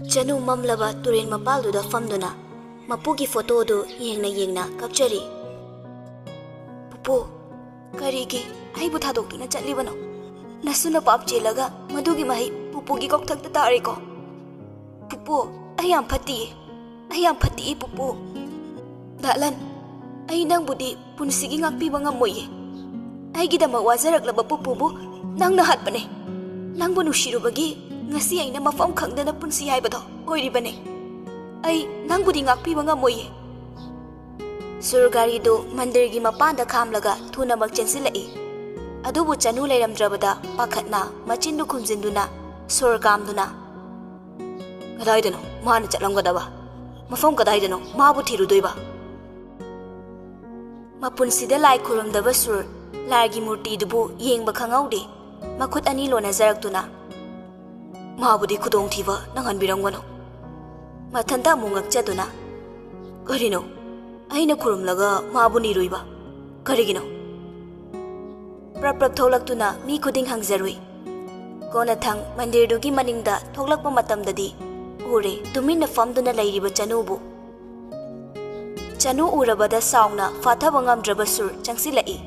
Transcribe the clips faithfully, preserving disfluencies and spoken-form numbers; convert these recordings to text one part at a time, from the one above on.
ꯆꯅꯨ ꯃꯝꯂꯕ ꯇꯨꯔꯦꯜ ꯃꯄꯥꯜꯗꯨꯗ ꯐꯝꯗꯨꯅ ꯃꯄꯨꯒꯤ ꯐꯣꯇꯣꯗꯨ ꯌꯦꯡꯅ ꯌꯦꯡꯅ ꯀꯞꯆꯔꯤ꯫ "ꯄꯨꯄꯨ, ꯀꯔꯤꯒꯤ ꯑꯩꯕꯨ ꯊꯥꯗꯣꯛꯇꯨꯅ ꯆꯠꯂꯤꯕꯅꯣ? ꯅꯁꯨ ꯅꯄꯥꯞ ꯆꯦꯜꯂꯒ ꯃꯗꯨꯒꯤ ꯃꯍꯩ ꯄꯨꯄꯨꯒꯤ ꯀꯣꯛꯊꯛꯇ ꯇꯥꯔꯦꯀꯣ꯫ ꯄꯨꯄꯨ, ꯑꯩ ꯌꯥꯝ ꯐꯠꯇꯤꯌꯦ꯫ ꯑꯩ ꯌꯥꯝ ꯐꯠꯇꯤꯌꯦ, ꯄꯨꯄꯨ꯫" "ꯗꯥꯂꯟ, ꯑꯩ ꯅꯪꯕꯨꯗꯤ ꯄꯨꯟꯁꯤꯒꯤ ꯉꯥꯛꯄꯤꯕ ꯉꯝꯃꯣꯏꯌꯦ꯫ ꯑꯩꯒꯤꯗꯃꯛ ꯋꯥꯖꯔꯛꯂꯕ ꯄꯨꯄꯨꯕꯨ ꯅꯪꯅ ꯍꯥꯠꯄꯅꯦ꯫ ꯅꯪꯕꯨ ꯅꯨꯡꯁꯤꯔꯨꯕꯒꯤ ꯉꯁꯤ ꯑꯩꯅ ꯃꯐꯝ ꯈꯪꯗꯅ ꯄꯨꯟꯁꯤ ꯍꯥꯏꯕꯗꯣ ꯑꯣꯏꯔꯤꯕꯅꯦ꯫ ꯑꯩ ꯅꯪꯕꯨꯗꯤ ꯉꯥꯛꯄꯤꯕ ꯉꯝꯃꯣꯏꯌꯦ꯫" ꯁꯨꯔ ꯒꯥꯔꯤꯗꯨ ꯃꯟꯗꯤꯔꯒꯤ ꯃꯄꯥꯟꯗ ꯈꯥꯝꯂꯒ ꯊꯨꯅꯃꯛ ꯆꯦꯟꯁꯤꯜꯂꯛꯏ꯫ ꯑꯗꯨꯕꯨ ꯆꯅꯨ ꯂꯩꯔꯝꯗ꯭ꯔꯕꯗ ꯄꯥꯈꯠꯅ ꯃꯆꯤꯟꯗꯨ ꯈꯨꯝꯖꯤꯟꯗꯨꯅ ꯁꯣꯔ ꯀꯥꯝꯗꯨꯅ, "ꯀꯗꯥꯏꯗꯅꯣ ꯃꯥꯅ ꯆꯠꯂꯝꯒꯗꯕ? ꯃꯐꯝ ꯀꯗꯥꯏꯗꯅꯣ ꯃꯥꯕꯨ ꯊꯤꯔꯨꯗꯣꯏꯕ?" ꯃꯄꯨꯟꯁꯤꯗ ꯂꯥꯏ ꯈꯨꯔꯨꯝꯗꯕ ꯁꯨꯔ ꯂꯥꯏꯒꯤ ꯃꯨꯔꯇꯤꯗꯨꯕꯨ ꯌꯦꯡꯕ ꯈꯪꯍꯧꯗꯦ꯫ ꯃꯈꯨꯠ ꯑꯅꯤ ꯂꯣꯟꯅꯖꯔꯛꯇꯨꯅ, "ꯃꯥꯕꯨꯗꯤ ꯈꯨꯗꯣꯡꯊꯤꯕ ꯅꯪꯍꯟꯕꯤꯔꯝꯒꯅꯨ꯫" ꯃꯊꯟꯇ ꯑꯃꯨꯛ ꯉꯛꯆꯗꯨꯅ, "ꯀꯔꯤꯅꯣ? ꯑꯩꯅ ꯈꯨꯔꯨꯝꯂꯒ ꯃꯥꯕꯨ ꯅꯤꯔꯨꯏꯕ? ꯀꯔꯤꯒꯤꯅꯣ?" ꯄ꯭ꯔꯞ ꯄ꯭ꯔꯞ ꯊꯣꯛꯂꯛꯇꯨꯅ ꯃꯤ ꯈꯨꯗꯤꯡ ꯍꯪꯖꯔꯨꯏ꯫ ꯀꯣꯟꯅꯊꯪ ꯃꯟꯗꯤꯔꯗꯨꯒꯤ ꯃꯅꯤꯡꯗ ꯊꯣꯛꯂꯛꯄ ꯃꯇꯝꯗꯗꯤ ꯎꯔꯦ ꯇꯨꯃꯤꯟꯅ ꯐꯝꯗꯨꯅ ꯂꯩꯔꯤꯕ ꯆꯅꯨꯕꯨ꯫ ꯆꯅꯨ ꯎꯔꯕꯗ ꯁꯥꯎꯅ ꯐꯥꯊꯕ ꯉꯝꯗ꯭ꯔꯕ ꯁꯨꯔ ꯆꯪꯁꯤꯜꯂꯛꯏ꯫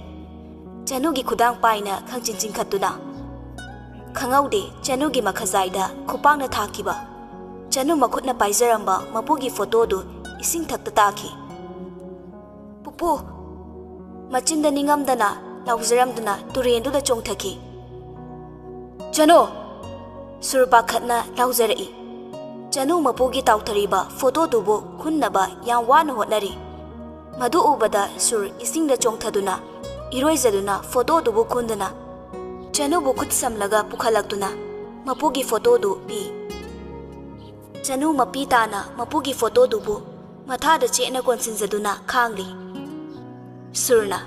ꯆꯅꯨꯒꯤ ꯈꯨꯗꯥꯡ ꯄꯥꯏꯅ ꯈꯪꯆꯤꯟ ꯆꯤꯡꯈꯠꯇꯨꯅ꯫ ꯈꯪꯍꯧꯗꯦ ꯆꯅꯨꯒꯤ ꯃꯈꯖꯥꯏꯗ ꯈꯨꯄꯥꯛꯅ ꯊꯥꯈꯤꯕ꯫ ꯆꯅꯨ ꯃꯈꯨꯠꯅ ꯄꯥꯏꯖꯔꯝꯕ ꯃꯄꯨꯒꯤ ꯐꯣꯇꯣꯗꯨ ꯏꯁꯤꯡ ꯊꯛꯇ ꯇꯥꯈꯤ꯫ "ꯄꯨꯄꯨ!" ꯃꯆꯤꯟꯗ ꯅꯤꯡꯉꯝꯗꯅ ꯂꯥꯎꯖꯔꯝꯗꯨꯅ ꯇꯨꯔꯦꯟꯗꯨꯗ ꯆꯣꯡꯊꯈꯤ꯫ "ꯆꯅꯨ!" ꯁꯨꯔ ꯄꯥꯈꯠꯅ ꯂꯥꯎꯖꯔꯛꯏ꯫ ꯆꯅꯨ ꯃꯄꯨꯒꯤ ꯇꯥꯎꯊꯔꯤꯕ ꯐꯣꯇꯣꯗꯨꯕꯨ ꯈꯨꯟꯅꯕ ꯌꯥꯝ ꯋꯥꯅ ꯍꯣꯠꯅꯔꯤ꯫ ꯃꯗꯨ ꯎꯕꯗ ꯁꯨꯔ ꯏꯁꯤꯡꯗ ꯆꯣꯡꯊꯗꯨꯅ, ꯏꯔꯣꯏꯖꯗꯨꯅ ꯐꯣꯇꯣꯗꯨꯕꯨ ꯈꯨꯟꯗꯨꯅ, ꯆꯅꯨꯕꯨ ꯈꯨꯠ ꯁꯝꯂꯒ ꯄꯨꯈꯠꯂꯛꯇꯨꯅ ꯃꯄꯨꯒꯤ ꯐꯣꯇꯣꯗꯨ ꯄꯤ꯫ ꯆꯅꯨ ꯃꯄꯤ ꯇꯥꯅ ꯃꯄꯨꯒꯤ ꯐꯣꯇꯣꯗꯨꯕꯨ ꯃꯊꯥꯗ ꯆꯦꯠꯅ ꯀꯣꯟꯁꯤꯟꯖꯗꯨꯅ ꯈꯥꯡꯂꯤ꯫ ꯁꯨꯔꯅ,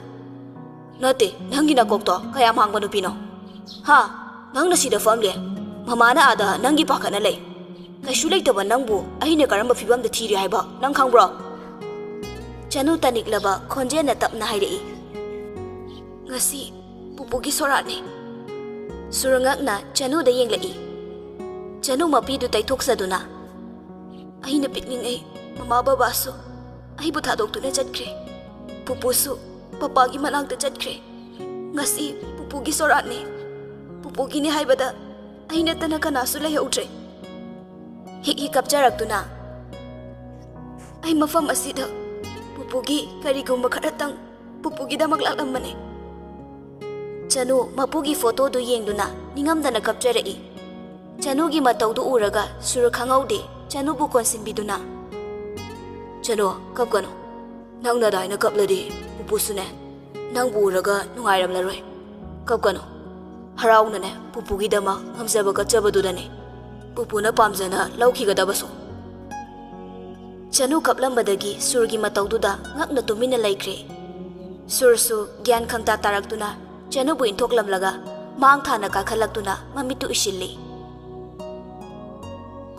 "ꯅꯠꯇꯦ, ꯅꯪꯒꯤ ꯅꯀꯣꯛꯇꯣ ꯀꯌꯥꯝ ꯍꯥꯡꯕ ꯅꯨꯄꯤꯅꯣ? ꯍꯥ? ꯅꯪꯅ ꯁꯤꯗ ꯐꯝꯂꯦ, ꯃꯃꯥꯅ ꯑꯥꯗ ꯅꯪꯒꯤ ꯄꯥꯈꯠꯅ ꯂꯩ꯫ ꯀꯩꯁꯨ ꯂꯩꯇꯕ ꯅꯪꯕꯨ ꯑꯩꯅ ꯀꯔꯝꯕ ꯐꯤꯕꯝꯗ ꯊꯤꯔꯤ ꯍꯥꯏꯕ ꯅꯪ ꯈꯪꯕ꯭ꯔꯣ?" ꯆꯅꯨ ꯇꯅꯤꯛꯂꯕ ꯈꯣꯟꯖꯦꯜꯅ ꯇꯞꯅ ꯍꯥꯏꯔꯛꯏ꯫ "ꯉꯁꯤ ꯄꯨꯄꯨꯒꯤ ꯁꯣꯔꯥꯠꯅꯤ꯫" ꯁꯨꯔꯉꯛꯅ ꯆꯅꯨꯗ ꯌꯦꯡꯂꯛꯏ꯫ ꯆꯅꯨ ꯃꯄꯤꯗꯨ ꯇꯩꯊꯣꯛꯆꯗꯨꯅ, ꯑꯩꯅ ꯄꯤꯛꯂꯤꯉꯩ ꯃꯃꯥ ꯕꯕꯥꯁꯨ ꯑꯩꯕꯨ ꯊꯥꯗꯣꯛꯇꯨꯅ ꯆꯠꯈ꯭ꯔꯦ꯫ ꯄꯨꯄꯨꯁꯨ ꯄꯄꯥꯒꯤ ꯃꯅꯥꯛꯇ ꯆꯠꯈ꯭ꯔꯦ꯫ ꯉꯁꯤ ꯄꯨꯄꯨꯒꯤ ꯁꯣꯔꯥꯠꯅꯦ꯫ ꯄꯨꯄꯨꯒꯤꯅꯦ ꯍꯥꯏꯕꯗ ꯑꯩ ꯅꯠꯇꯅ ꯀꯅꯥꯁꯨ ꯂꯩꯍꯧꯗ꯭ꯔꯦ꯫ ꯍꯤꯛ ꯍꯤꯛ ꯀꯞꯆꯔꯛꯇꯨꯅ ꯑꯩ ꯃꯐꯝ ꯑꯁꯤꯗ ꯄꯨꯄꯨꯒꯤ ꯀꯔꯤꯒꯨꯝꯕ ꯈꯔꯇꯪ ꯄꯨꯄꯨꯒꯤꯗꯃꯛ ꯂꯥꯛꯂꯝꯕꯅꯦ꯫ ꯆꯅꯨ ꯃꯄꯨꯒꯤ ꯐꯣꯇꯣꯗꯨ ꯌꯦꯡꯗꯨꯅ ꯅꯤꯡꯉꯝꯗꯅ ꯀꯞꯆꯔꯛꯏ꯫ ꯆꯅꯨꯒꯤ ꯃꯇꯧꯗꯨ ꯎꯔꯒ ꯁꯨꯔ ꯈꯪꯍꯧꯗꯦ ꯆꯅꯨꯕꯨ ꯀꯣꯟꯁꯤꯟꯕꯤꯗꯨꯅ, "ꯆꯅꯨ, ꯀꯞꯀꯅꯨ꯫ ꯅꯪꯅ ꯑꯗꯥꯏꯅ ꯀꯞꯂꯗꯤ ꯄꯨꯄꯨꯁꯨꯅꯦ, ꯅꯪꯕꯨ ꯎꯔꯒ ꯅꯨꯡꯉꯥꯏꯔꯝꯂꯔꯣꯏ꯫ ꯀꯞꯀꯅꯨ꯫ ꯍꯔꯥꯎꯅꯅꯦ ꯄꯨꯄꯨꯒꯤꯗꯃꯛ ꯉꯝꯖꯕ ꯀꯠꯆꯕꯗꯨꯗꯅꯦ ꯄꯨꯄꯨꯅ ꯄꯥꯝꯖꯅ ꯂꯧꯈꯤꯒꯗꯕꯁꯨ꯫" ꯆꯅꯨ ꯀꯞꯂꯝꯕꯗꯒꯤ ꯁꯨꯔꯒꯤ ꯃꯇꯧꯗꯨꯗ ꯉꯛꯅ ꯇꯨꯃꯤꯟꯅ ꯂꯩꯈ꯭ꯔꯦ꯫ ꯁꯨꯔꯁꯨ ꯒ꯭ꯌꯥꯟ ꯈꯪꯇꯥ ꯇꯥꯔꯛꯇꯨꯅ ꯆꯅꯨꯕꯨ ꯏꯟꯊꯣꯛꯂꯝꯂꯒ ꯃꯥꯡ ꯊꯥꯅ ꯀꯥꯈꯠꯂꯛꯇꯨꯅ ꯃꯃꯤꯠꯇꯨ ꯎꯏꯁꯤꯜꯂꯤ꯫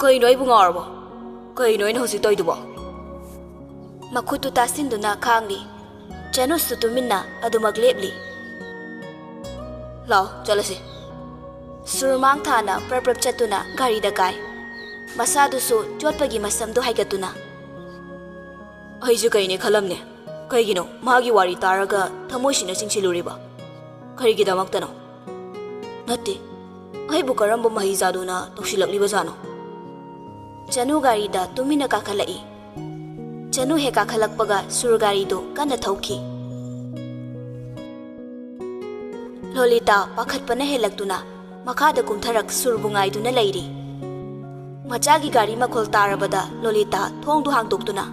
"ꯀꯩꯅꯣ, ꯑꯩꯕꯨ ꯉꯥꯎꯔꯕꯣ? ꯀꯩꯅꯣ ꯑꯩꯅ ꯍꯧꯖꯤꯛ ꯇꯧꯔꯤꯗꯨꯕꯣ?" ꯃꯈꯨꯠꯇꯨ ꯇꯥꯁꯤꯟꯗꯨꯅ ꯈꯥꯡꯂꯤ꯫ ꯆꯅꯨꯁꯨ ꯇꯨꯃꯤꯟꯅ ꯑꯗꯨꯃꯛ ꯂꯦꯞꯂꯤ꯫ "ꯂꯥꯛꯑꯣ, ꯆꯠꯂꯁꯤ꯫" ꯁꯨꯔ ꯃꯥꯡ ꯊꯥꯅ ꯄ꯭ꯔꯞ ꯄ꯭ꯔꯞ ꯆꯠꯇꯨꯅ ꯒꯥꯔꯤꯗ ꯀꯥꯏ꯫ ꯃꯁꯥꯗꯨꯁꯨ ꯆꯣꯠꯄꯒꯤ ꯃꯁꯝꯗꯨ ꯍꯥꯏꯒꯠꯇꯨꯅ, "ꯑꯩꯁꯦ ꯀꯩꯅꯦ ꯈꯜꯂꯝꯅꯦ꯫ ꯀꯩꯒꯤꯅꯣ ꯃꯥꯒꯤ ꯋꯥꯔꯤ ꯇꯥꯔꯒ ꯊꯃꯣꯏꯁꯤꯅ ꯆꯤꯡꯁꯤꯜꯂꯨꯔꯤꯕ? ꯀꯔꯤꯒꯤꯗꯃꯛꯇꯅꯣ? ꯅꯠꯇꯦ, ꯑꯩꯕꯨ ꯀꯔꯝꯕ ꯃꯍꯩ ꯆꯥꯗꯨꯅ ꯇꯧꯁꯤꯜꯂꯛꯂꯤꯕꯖꯥꯠꯅꯣ?" ꯆꯅꯨ ꯒꯥꯔꯤꯗ ꯇꯨꯃꯤꯟꯅ ꯀꯥꯈꯠꯂꯛꯏ꯫ ꯆꯅꯨ ꯍꯦꯛ ꯀꯥꯈꯠꯂꯛꯄꯒ ꯁꯨꯔ ꯒꯥꯔꯤꯗꯨ ꯀꯟꯅ ꯊꯧꯈꯤ꯫ ꯂꯣꯂꯤꯇꯥ ꯄꯥꯈꯠꯄꯅ ꯍꯦꯜꯂꯛꯇꯨꯅ ꯃꯈꯥꯗ ꯀꯨꯝꯊꯔꯛ ꯁꯨꯔꯕꯨ ꯉꯥꯏꯗꯨꯅ ꯂꯩꯔꯤ꯫ ꯃꯆꯥꯒꯤ ꯒꯥꯔꯤ ꯃꯈꯣꯜ ꯇꯥꯔꯕꯗ ꯂꯣꯂꯤꯇꯥ ꯊꯣꯡꯗꯨ ꯍꯥꯡꯗꯣꯛꯇꯨꯅ,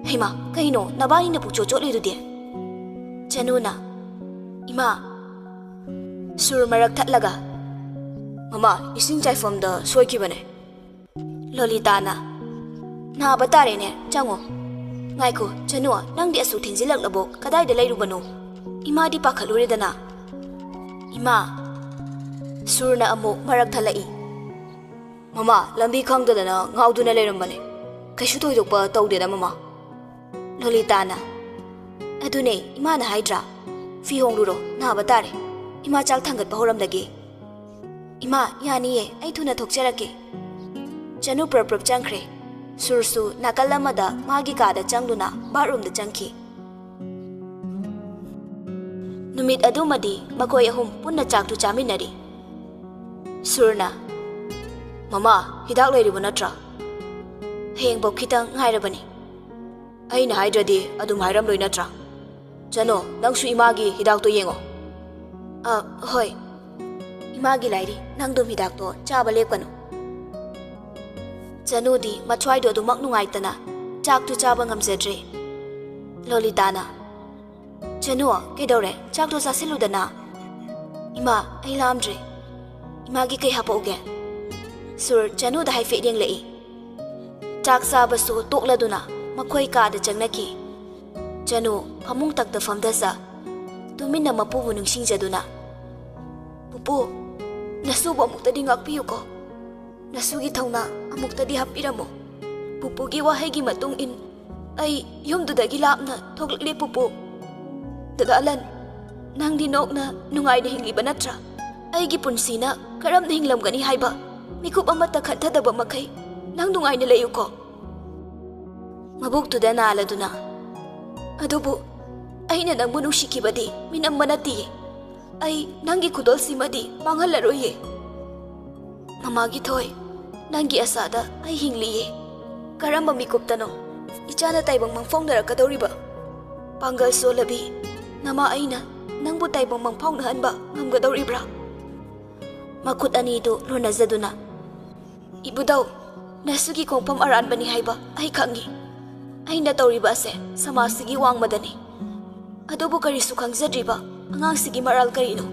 "ꯍꯩꯃꯥ, ꯀꯩꯅꯣ ꯅꯕꯥꯅꯤꯅ ꯄꯨꯛꯆꯣꯠ ꯆꯣꯠꯂꯤꯗꯨꯗꯤ?" ꯆꯅꯨꯅ, "ꯏꯃꯥ!" ꯁꯨꯔ ꯃꯔꯛ ꯊꯠꯂꯒ, "ꯃꯃꯥ, ꯏꯁꯤꯡ ꯆꯥꯏꯐꯝꯗ ꯁꯣꯏꯈꯤꯕꯅꯦ꯫" ꯂꯣꯂꯤꯇꯥꯅ, "ꯅꯥꯕ ꯇꯥꯔꯦꯅꯦ, ꯆꯪꯉꯣ꯫" "ꯉꯥꯏꯈꯣ, ꯆꯅꯨ, ꯅꯪꯗꯤ ꯑꯁꯨꯛ ꯊꯦꯡꯖꯤꯜꯂꯛꯂꯕꯣ? ꯀꯗꯥꯏꯗ ꯂꯩꯔꯨꯕꯅꯣ?" ꯏꯃꯥꯗꯤ ꯄꯥꯈꯠꯂꯨꯔꯦꯗꯅ꯫ "ꯏꯃꯥ!" ꯁꯨꯔꯅ ꯑꯃꯨꯛ ꯃꯔꯛ ꯊꯠꯂꯛꯏ꯫ "ꯃꯃꯥ, ꯂꯝꯕꯤ ꯈꯪꯗꯗꯅ ꯉꯥꯎꯗꯨꯅ ꯂꯩꯔꯝꯕꯅꯦ꯫ ꯀꯩꯁꯨ ꯊꯣꯏꯗꯣꯛꯄ ꯇꯧꯗꯦꯗ, ꯃꯃꯥ꯫" ꯂꯣꯂꯤꯇꯥꯅ, "ꯑꯗꯨꯅꯦ ꯏꯃꯥꯅ ꯍꯥꯏꯗ꯭ꯔꯥ? ꯐꯤ ꯍꯣꯡꯂꯨꯔꯣ, ꯅꯥꯕ ꯇꯥꯔꯦ꯫ ꯏꯃꯥ ꯆꯥꯛ ꯊꯥꯡꯒꯠꯄ ꯍꯧꯔꯝꯂꯒꯦ꯫" "ꯏꯃꯥ, ꯌꯥꯅꯤꯌꯦ, ꯑꯩ ꯊꯨꯅ ꯊꯣꯛꯆꯔꯛꯀꯦ꯫" ꯆꯅꯨ ꯄ꯭ꯔꯞ ꯄ꯭ꯔꯞ ꯆꯪꯈ꯭ꯔꯦ꯫ ꯁꯨꯔꯁꯨ ꯅꯥꯀꯜ ꯑꯃꯗ ꯃꯥꯒꯤ ꯀꯥꯗ ꯆꯪꯗꯨꯅ ꯕꯥꯠꯔꯨꯝꯗ ꯆꯪꯈꯤ꯫ ꯅꯨꯃꯤꯠ ꯑꯗꯨꯃꯗꯤ ꯃꯈꯣꯏ ꯑꯍꯨꯝ ꯄꯨꯟꯅ ꯆꯥꯛꯇꯨ ꯆꯥꯃꯤꯟꯅꯔꯤ꯫ ꯁꯨꯔꯅ, "ꯃꯃꯥ, ꯍꯤꯗꯥꯛ ꯂꯩꯔꯤꯕ ꯅꯠꯇ꯭ꯔꯥ? ꯍꯌꯦꯡꯐꯥꯎ ꯈꯤꯇꯪ ꯉꯥꯏꯔꯕꯅꯤ꯫ ꯑꯩꯅ ꯍꯥꯏꯗ꯭ꯔꯗꯤ ꯑꯗꯨꯝ ꯍꯥꯏꯔꯝꯂꯣꯏ ꯅꯠꯇ꯭ꯔꯥ? ꯆꯅꯨ, ꯅꯪꯁꯨ ꯏꯃꯥꯒꯤ ꯍꯤꯗꯥꯛꯇꯣ ꯌꯦꯡꯉꯣ꯫" "ꯑ, ꯍꯣꯏ꯫ ꯏꯃꯥꯒꯤ ꯂꯥꯏꯔꯤ, ꯅꯪꯗꯨꯝ ꯍꯤꯗꯥꯛꯇꯣ ꯆꯥꯕ ꯂꯦꯞꯀꯅꯨ꯫" ꯆꯅꯨꯗꯤ ꯃꯊ꯭ꯋꯥꯏꯗꯣ ꯑꯗꯨꯃꯛ ꯅꯨꯡꯉꯥꯏꯇꯅ ꯆꯥꯛꯇꯨ ꯆꯥꯕ ꯉꯝꯖꯗ꯭ꯔꯦ꯫ ꯂꯣꯂꯤꯇꯥꯅ, "ꯆꯅꯨ, ꯀꯩꯗꯧꯔꯦ? ꯆꯥꯛꯇꯣ ꯆꯥꯁꯤꯜꯂꯨꯗꯅ꯫ ꯏꯃꯥ, ꯑꯩ ꯂꯥꯝꯗ꯭ꯔꯦ꯫ ꯏꯃꯥꯒꯤ ꯀꯩ ꯍꯥꯄꯛꯎꯒꯦ?" ꯁꯨꯔ ꯆꯅꯨꯗ ꯍꯥꯏꯐꯦꯠ ꯌꯦꯡꯂꯛꯏ꯫ ꯆꯥꯛ ꯆꯥꯕꯁꯨ ꯇꯣꯛꯂꯗꯨꯅ ꯃꯈꯣꯏ ꯀꯥꯗ ꯆꯪꯅꯈꯤ꯫ ꯆꯅꯨ ꯐꯃꯨꯡ ꯇꯛꯇ ꯐꯝꯊꯖ, ꯇꯨꯃꯤꯟꯅ ꯃꯄꯨꯕꯨ ꯅꯤꯡꯁꯤꯡꯖꯗꯨꯅ, "ꯄꯨꯄꯨ, ꯅꯁꯨꯕꯨ ꯑꯃꯨꯛꯇꯗꯤ ꯉꯥꯛꯄꯤꯌꯨꯀꯣ꯫ ꯅꯁꯨꯒꯤ ꯊꯧꯅꯥ ꯑꯃꯨꯛꯇꯗꯤ ꯍꯥꯞꯄꯤꯔꯝꯃꯨ꯫ ꯄꯨꯄꯨꯒꯤ ꯋꯥꯍꯩꯒꯤ ꯃꯇꯨꯡ ꯏꯟ ꯑꯩ ꯌꯨꯝꯗꯨꯗꯒꯤ ꯂꯥꯞꯅ ꯊꯣꯛꯂꯛꯂꯦ, ꯄꯨꯄꯨ꯫" "ꯗꯗꯥ ꯑꯂꯟ, ꯅꯪꯗꯤ ꯅꯣꯛꯅ ꯅꯨꯡꯉꯥꯏꯅ ꯍꯤꯡꯂꯤꯕ ꯅꯠꯇ꯭ꯔꯥ? ꯑꯩꯒꯤ ꯄꯨꯟꯁꯤꯅ ꯀꯔꯝꯅ ꯍꯤꯡꯂꯝꯒꯅꯤ ꯍꯥꯏꯕ ꯃꯤꯀꯨꯞ ꯑꯃꯠꯇ ꯈꯟꯊꯗꯕ ꯃꯈꯩ ꯅꯪ ꯅꯨꯡꯉꯥꯏꯅ ꯂꯩꯌꯨꯀꯣ꯫" ꯃꯕꯨꯛꯇꯨꯗ ꯅꯥꯜꯂꯗꯨꯅ, "ꯑꯗꯨꯕꯨ ꯑꯩꯅ ꯅꯪꯕꯨ ꯅꯨꯡꯁꯤꯈꯤꯕꯗꯤ ꯃꯤꯅꯝꯕ ꯅꯠꯇꯤꯌꯦ꯫ ꯑꯩ ꯅꯪꯒꯤ ꯈꯨꯗꯣꯜꯁꯤꯃꯗꯤ ꯃꯥꯡꯍꯜꯂꯔꯣꯏꯌꯦ꯫ ꯃꯃꯥꯒꯤ ꯊꯣꯏ, ꯅꯪꯒꯤ ꯑꯁꯥꯗ ꯑꯩ ꯍꯤꯡꯂꯤꯌꯦ꯫ ꯀꯔꯝꯕ ꯃꯤꯀꯨꯞꯇꯅꯣ ꯏꯆꯥꯅ ꯇꯥꯏꯕꯪ ꯃꯪꯐꯥꯎꯅꯔꯛꯀꯗꯧꯔꯤꯕ? ꯄꯥꯡꯒꯜ ꯁꯣꯜꯂꯕꯤ ꯅꯃꯥ ꯑꯩꯅ ꯅꯪꯕꯨ ꯇꯥꯏꯕꯪ ꯃꯪꯐꯥꯎꯅꯍꯟꯕ ꯉꯝꯒꯗꯧꯔꯤꯕ꯭ꯔꯥ?" ꯃꯈꯨꯠ ꯑꯅꯤꯗꯨ ꯂꯣꯟꯅꯖꯗꯨꯅ, "ꯏꯕꯨꯙꯧ, ꯅꯁꯨꯒꯤ ꯈꯣꯡꯐꯝ ꯑꯔꯥꯟꯕꯅꯤ ꯍꯥꯏꯕ ꯑꯩ ꯈꯪꯏ꯫ ꯑꯩꯅ ꯇꯧꯔꯤꯕ ꯑꯁꯦ ꯁꯃꯥꯖꯁꯤꯒꯤ ꯋꯥꯡꯃꯗꯅꯤ꯫ ꯑꯗꯨꯕꯨ ꯀꯔꯤꯁꯨ ꯈꯪꯖꯗ꯭ꯔꯤꯕ ꯑꯉꯥꯡꯁꯤꯒꯤ ꯃꯔꯥꯜ ꯀꯔꯤꯅꯣ?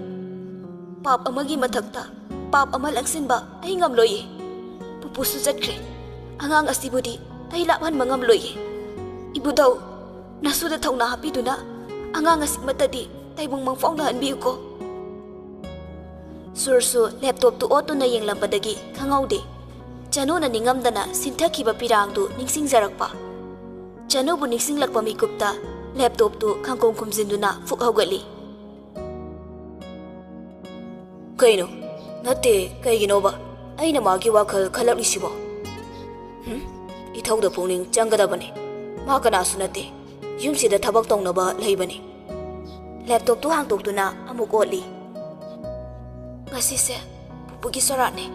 ꯄꯥꯞ ꯑꯃꯒꯤ ꯃꯊꯛꯇ ꯄꯥꯞ ꯑꯃ ꯂꯪꯁꯤꯟꯕ ꯑꯩ ꯉꯝꯂꯣꯏꯌꯦ꯫ ꯄꯨꯄꯨꯁꯨ ꯆꯠꯈ꯭ꯔꯦ꯫ ꯑꯉꯥꯡ ꯑꯁꯤꯕꯨꯗꯤ ꯑꯩ ꯂꯥꯞꯍꯟꯕ ꯉꯝꯂꯣꯏꯌꯦ꯫ ꯏꯕꯨꯙꯧ, ꯅꯁꯨꯗ ꯊꯧꯅꯥ ꯍꯥꯞꯄꯤꯗꯨꯅ ꯑꯉꯥꯡ ꯑꯁꯤꯃꯠꯇꯗꯤ ꯇꯥꯏꯕꯪ ꯃꯪꯐꯥꯎꯅꯍꯟꯕꯤꯌꯨꯀꯣ꯫" ꯁꯨꯔꯁꯨ ꯂꯦꯞꯇꯣꯞꯇꯨ ꯑꯣꯠꯇꯨꯅ ꯌꯦꯡꯂꯝꯕꯗꯒꯤ ꯈꯪꯍꯧꯗꯦ꯫ ꯆꯅꯨꯅ ꯅꯤꯡꯉꯝꯗꯅ ꯁꯤꯟꯊꯈꯤꯕ ꯄꯤꯔꯥꯡꯗꯨ ꯅꯤꯡꯁꯤꯡꯖꯔꯛꯄ꯫ ꯆꯅꯨꯕꯨ ꯅꯤꯡꯁꯤꯡꯂꯛꯄ ꯃꯤꯀꯨꯞꯇ ꯂꯦꯞꯇꯣꯞꯇꯨ ꯈꯪꯀꯣꯝ ꯈꯨꯝꯖꯤꯟꯗꯨꯅ ꯐꯨꯛ ꯍꯧꯒꯠꯂꯤ꯫ "ꯀꯩꯅꯣ? ꯅꯠꯇꯦ, ꯀꯩꯒꯤꯅꯣꯕ ꯑꯩꯅ ꯃꯥꯒꯤ ꯋꯥꯈꯜ ꯈꯜꯂꯛꯂꯤꯁꯤꯕꯣ? ꯏꯊꯧꯗ ꯄꯨꯛꯅꯤꯡ ꯆꯪꯒꯗꯕꯅꯤ꯫ ꯃꯥ ꯀꯅꯥꯁꯨ ꯅꯠꯇꯦ꯫ ꯌꯨꯝꯁꯤꯗ ꯊꯕꯛ ꯇꯧꯅꯕ ꯂꯩꯕꯅꯤ꯫ ꯂꯦꯞꯇꯣꯞꯇꯨ ꯍꯥꯡꯗꯣꯛꯇꯨꯅ ꯑꯃꯨꯛ ꯑꯣꯠꯂꯤ꯫ "ꯉꯁꯤꯁꯦ ꯄꯨꯄꯨꯒꯤ ꯁꯣꯔꯥꯠꯅꯦ꯫